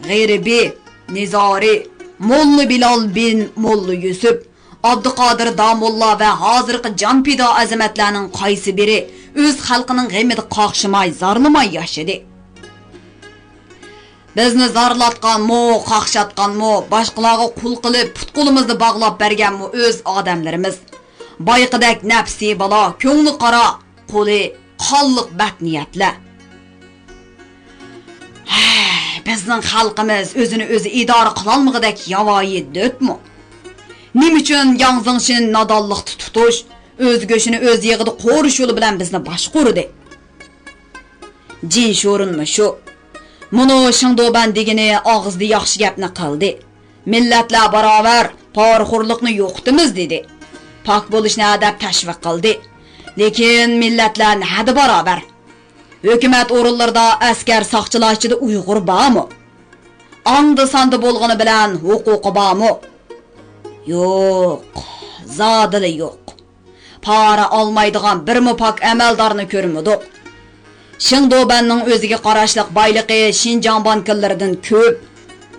غېرىبى، نىزارى، موللا بىلال بىن موللا يۈسۈپ، ئابدۇقادىر داموللا ۋە ھازىرقى جان پىدا ئەزىمەتلەرنىڭ قايسى بىرى ئۆز خەلقىنىڭ غېمىدە قاقشىماي، زارلىماي ياشىدى؟ بىزنى زارلاتقانمۇ، قاقشاتقانمۇ، باشقىلارغا قۇل قىلىپ، پۇت-قولىمىزنى باغلاپ بەرگەنمۇ ئۆز ئادەملىرىمىز. بايىقىدەك نەپسى بالا، كۆڭلى قارا، قولى قانلىق بەتنىيەتلەر. ھەي، بىزنىڭ خەلقىمىز ئۆزىنى ئۆزى ئىدارە قىلالمىغۇدەك ياۋايى دۆتمۇ؟ نېمە ئۈچۈن ياڭ زېڭشىن نادانلىقتا تۇتۇش، ئۆز گۆشىنى ئۆز يېغىدا قورۇش يولى بىلەن بىزنى باشقۇردى؟ جىن شورۇنمۇ شۇ. مۇنۇ شېڭدۇبەن دېگىنى ئاغزىدا ياخشى گەپنى قىلدى. مىللەتلەر باراۋەر، پارىخورلۇقنى يوقىتىمىز دېدى. پاك بولۇشنى ھەدەپ تەشۋىق قىلدى. لېكىن مىللەتلەر نەدە باراۋەر؟ ھۆكۈمەت ئورۇنلىرىدا ئەسكەر ساقچىلار ئىچىدە ئۇيغۇر بارمۇ؟ ئاڭدا ساندا بولغىنى بىلەن ھوقۇقى بارمۇ؟ يوق، زادىلا يوق. پارا ئالمايدىغان بىرمۇ پاك ئەمەلدارنى كۆرمىدۇق. شېڭدۇبەننىڭ ئۆزىگە قاراشلىق بايلىقى شىنجاڭ بانكىلىرىدىن كۆپ.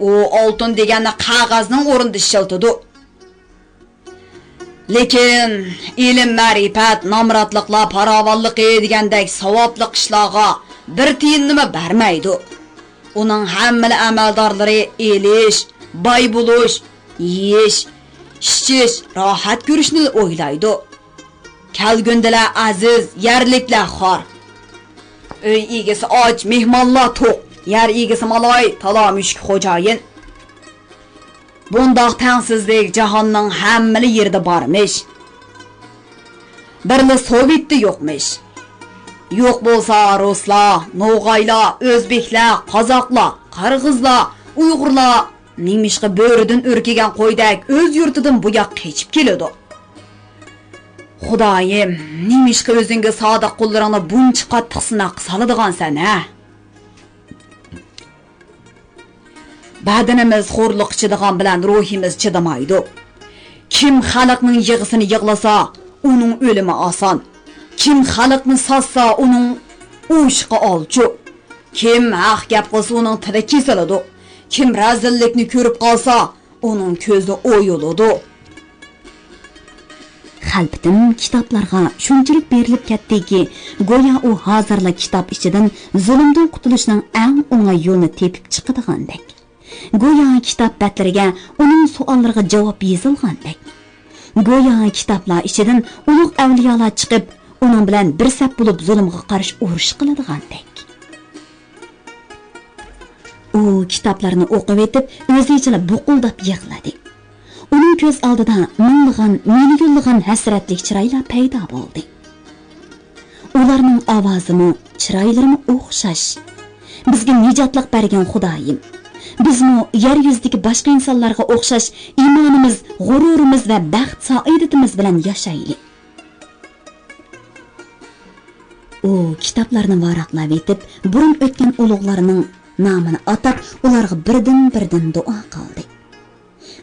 ئۇ ئالتۇن دېگەننى قەغەزنىڭ ئورنىدا ئىشلىتىدۇ. لېكىن ئىلىم-مەرىپەت، نامراتلىقلار پاراۋانلىقى دېگەندەك ساۋابلىق ئىشلارغا بىر تىيىننىمۇ بەرمەيدۇ. ئۇنىڭ ھەممىلا ئەمەلدارلىرى ئېلىش، باي بولۇش، يېيىش، ئىچىش، راھەت كۆرۈشنىلا ئويلايدۇ. كەلگۈندىلەر ئەزىز، يەرلىكلەر خار. ئۆي ئىگىسى ئاچ، مېھمانلار توق، يەر ئىگىسى مالاي، تالا-مۈشۈك خوجايىن. بۇنداق تەڭسىزلىك جاھاننىڭ ھەممىلا يېرىدە بارمىش. بىرلا سوۋېتتا يوقمىش. يوق بولسا رۇسلار، نوغايلار، ئۆزبېكلەر، قازاقلار، قىرغىزلار، ئۇيغۇرلار نېمىشقا بۆرىدىن ئۈركۈگەن قويدەك ئۆز يۇرتىدىن بۇ ياققا قېچىپ كېلىدۇ؟ خۇدايىم، نېمىشقا ئۆزۈڭگە سادىق قۇللىرىڭنى بۇنچە قاتتىق سىناققا سالىدىغانسەن، ھە؟ بەدىنىمىز خورلۇققا چىدىغان بىلەن روھىمىز چىدىمايدۇ. كىم خەلقنىڭ يىغىسىنى يىغلىسا، ئۇنىڭ ئۆلۈمى ئاسان. كىم خەلقنى ساتسا، ئۇنىڭ ئوشۇقى ئالچۇق. كىم ھەق گەپ قىلسا، ئۇنىڭ تىلى كېسىلىدۇ. كىم رەزىللىكنى كۆرۈپ قالسا، ئۇنىڭ كۆزى ئويۇلىدۇ. خەلپىتىم كىتابلارغا شۇنچىلىك بېرىلىپ كەتتىكى، گويا ئۇ ھازىرلا كىتاب ئىچىدىن زۇلۇمدىن قۇتۇلۇشنىڭ ئەڭ ئوڭاي يولىنى تېپىپ چىقىدىغاندەك. گويا كىتاب بەتلىرىگە ئۇنىڭ سوئاللىرىغا جاۋاب يېزىلغاندەك. گويا كىتابلار ئىچىدىن ئۇلۇغ ئەۋلىيالار چىقىپ، ئۇنىڭ بىلەن بىر سەپ بولۇپ زۇلۇمغا قارشى ئۇرۇش قىلىدىغاندەك. ئۇ كىتابلارنى ئوقۇۋېتىپ، ئۆزىچىلا بۇقۇلداپ يىغلىدى. ئۇنىڭ كۆز ئالدىدا مىڭلىغان، مىليونلىغان ھەسرەتلىك چىرايلار پەيدا بولدى. ئۇلارنىڭ ئاۋازىمۇ، چىرايلىرىمۇ ئوخشاش. بىزگە نىجاتلىق بەرگەن خۇدايىم، بىزمۇ يەر يۈزىدىكى باشقا ئىنسانلارغا ئوخشاش ئىمانىمىز، غۇرۇرىمىز ۋە بەخت سائادىتىمىز بىلەن ياشايلى. ئۇ كىتابلارنى ۋاراقلاۋېتىپ، بۇرۇن ئۆتكەن ئۇلۇغلارنىڭ نامىنى ئاتاپ، ئۇلارغا بىردىن-بىردىن دۇئا قىلدى.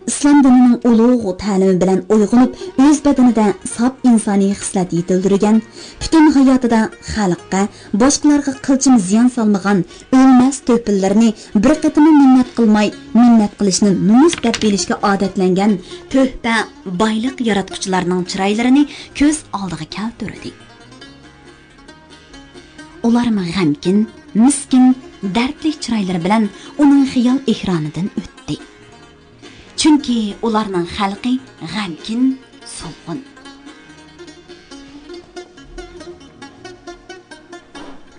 ئىسلام دىنىنىڭ ئۇلۇغ تەلىمى بىلەن ئويغىنىپ، ئۆز بەدىنىدە ساپ ئىنسانىي خىسلەت يېتىلدۈرگەن، پۈتۈن ھاياتىدا خەلققە، باشقىلارغا قىلچىمۇ زىيان سالمىغان ئۆلمەس تۆھپىلىرىنى بىر قېتىممۇ مىننەت قىلماي، مىننەت قىلىشنى نومۇس دەپ بىلىشكە ئادەتلەنگەن تۆھپە بايلىق ياراتقۇچىلارنىڭ چىرايلىرىنى كۆز ئالدىغا كەلتۈردى. ئۇلارمۇ غەمكىن، مىسكىن، دەردلىك چىرايلىرى بىلەن ئۇنىڭ خىيال ئېكرانىدىن ئۆتتى. چۈنكى ئۇلارنىڭ خەلقى غەمكىن، سولغۇن.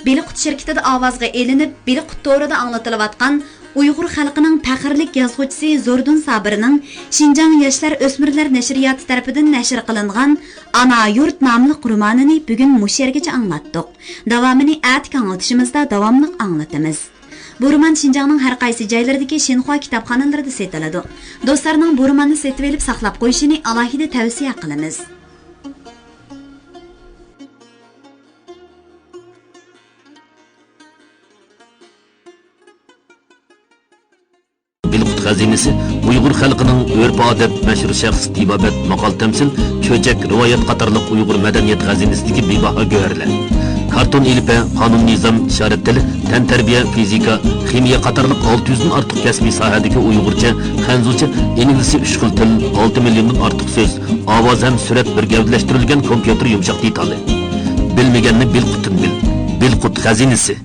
بىلىقۇت شىركىتىدە ئاۋازغا ئېلىنىپ، بىلىقۇت تورىدا ئاڭلىتىلىۋاتقان ئۇيغۇر خەلقىنىڭ پەخىرلىك يازغۇچىسى زوردۇن سابىرنىڭ شىنجاڭ ياشلار ئۆسمۈرلەر نەشرىياتى تەرىپىدىن نەشر قىلىنغان ئانا يۇرت ناملىق رومانىنى بۈگۈن مۇشۇ يەرگىچە ئاڭلاتتۇق. داۋامىنى ئەتىكى ئاڭلىتىشىمىزدا داۋاملىق ئاڭلىتىمىز. بۇ رومان شىنجاڭنىڭ ھەر قايسى جايلىرىدىكى شىنخۇا كىتابخانىلىرىدا سېتىلىدۇ. دوستلارنىڭ بۇ روماننى سېتىۋېلىپ ساقلاپ قويۇشىنى ئالاھىدە تەۋسىيە قىلىمىز. بىلىقۇت خەزىنىسى ئۇيغۇر خەلقىنىڭ ئۆرپ-ئادەت، مەشھۇر شەخس، تېبابەت، ماقال-تەمسىل، چۆچەك، رىۋايەت قاتارلىق ئۇيغۇر مەدەنىيەت خەزىنىسىدىكى بىباھا گۆھەرلەر. كارتون ئېلىپبە، قانۇن-نىزام، ئىشارەت تىلى، تەنتەربىيە، فىزىكا، خىمىيە قاتارلىق ئالتە يۈزدىن ئارتۇق كەسپىي ساھەدىكى ئۇيغۇرچە، خەنزۇچە، ئىنگلىزچە ئۈچ خىل تىل، ئالتە مىليوندىن ئارتۇق سۆز، ئاۋاز ھەم سۈرەت بىر گەۋدىلەشتۈرۈلگەن كومپيۇتېر يۇمشاق دېتالى. بىلمىگەننى بىلقۇتتىن بىل. بىلقۇت خەزىنىسى.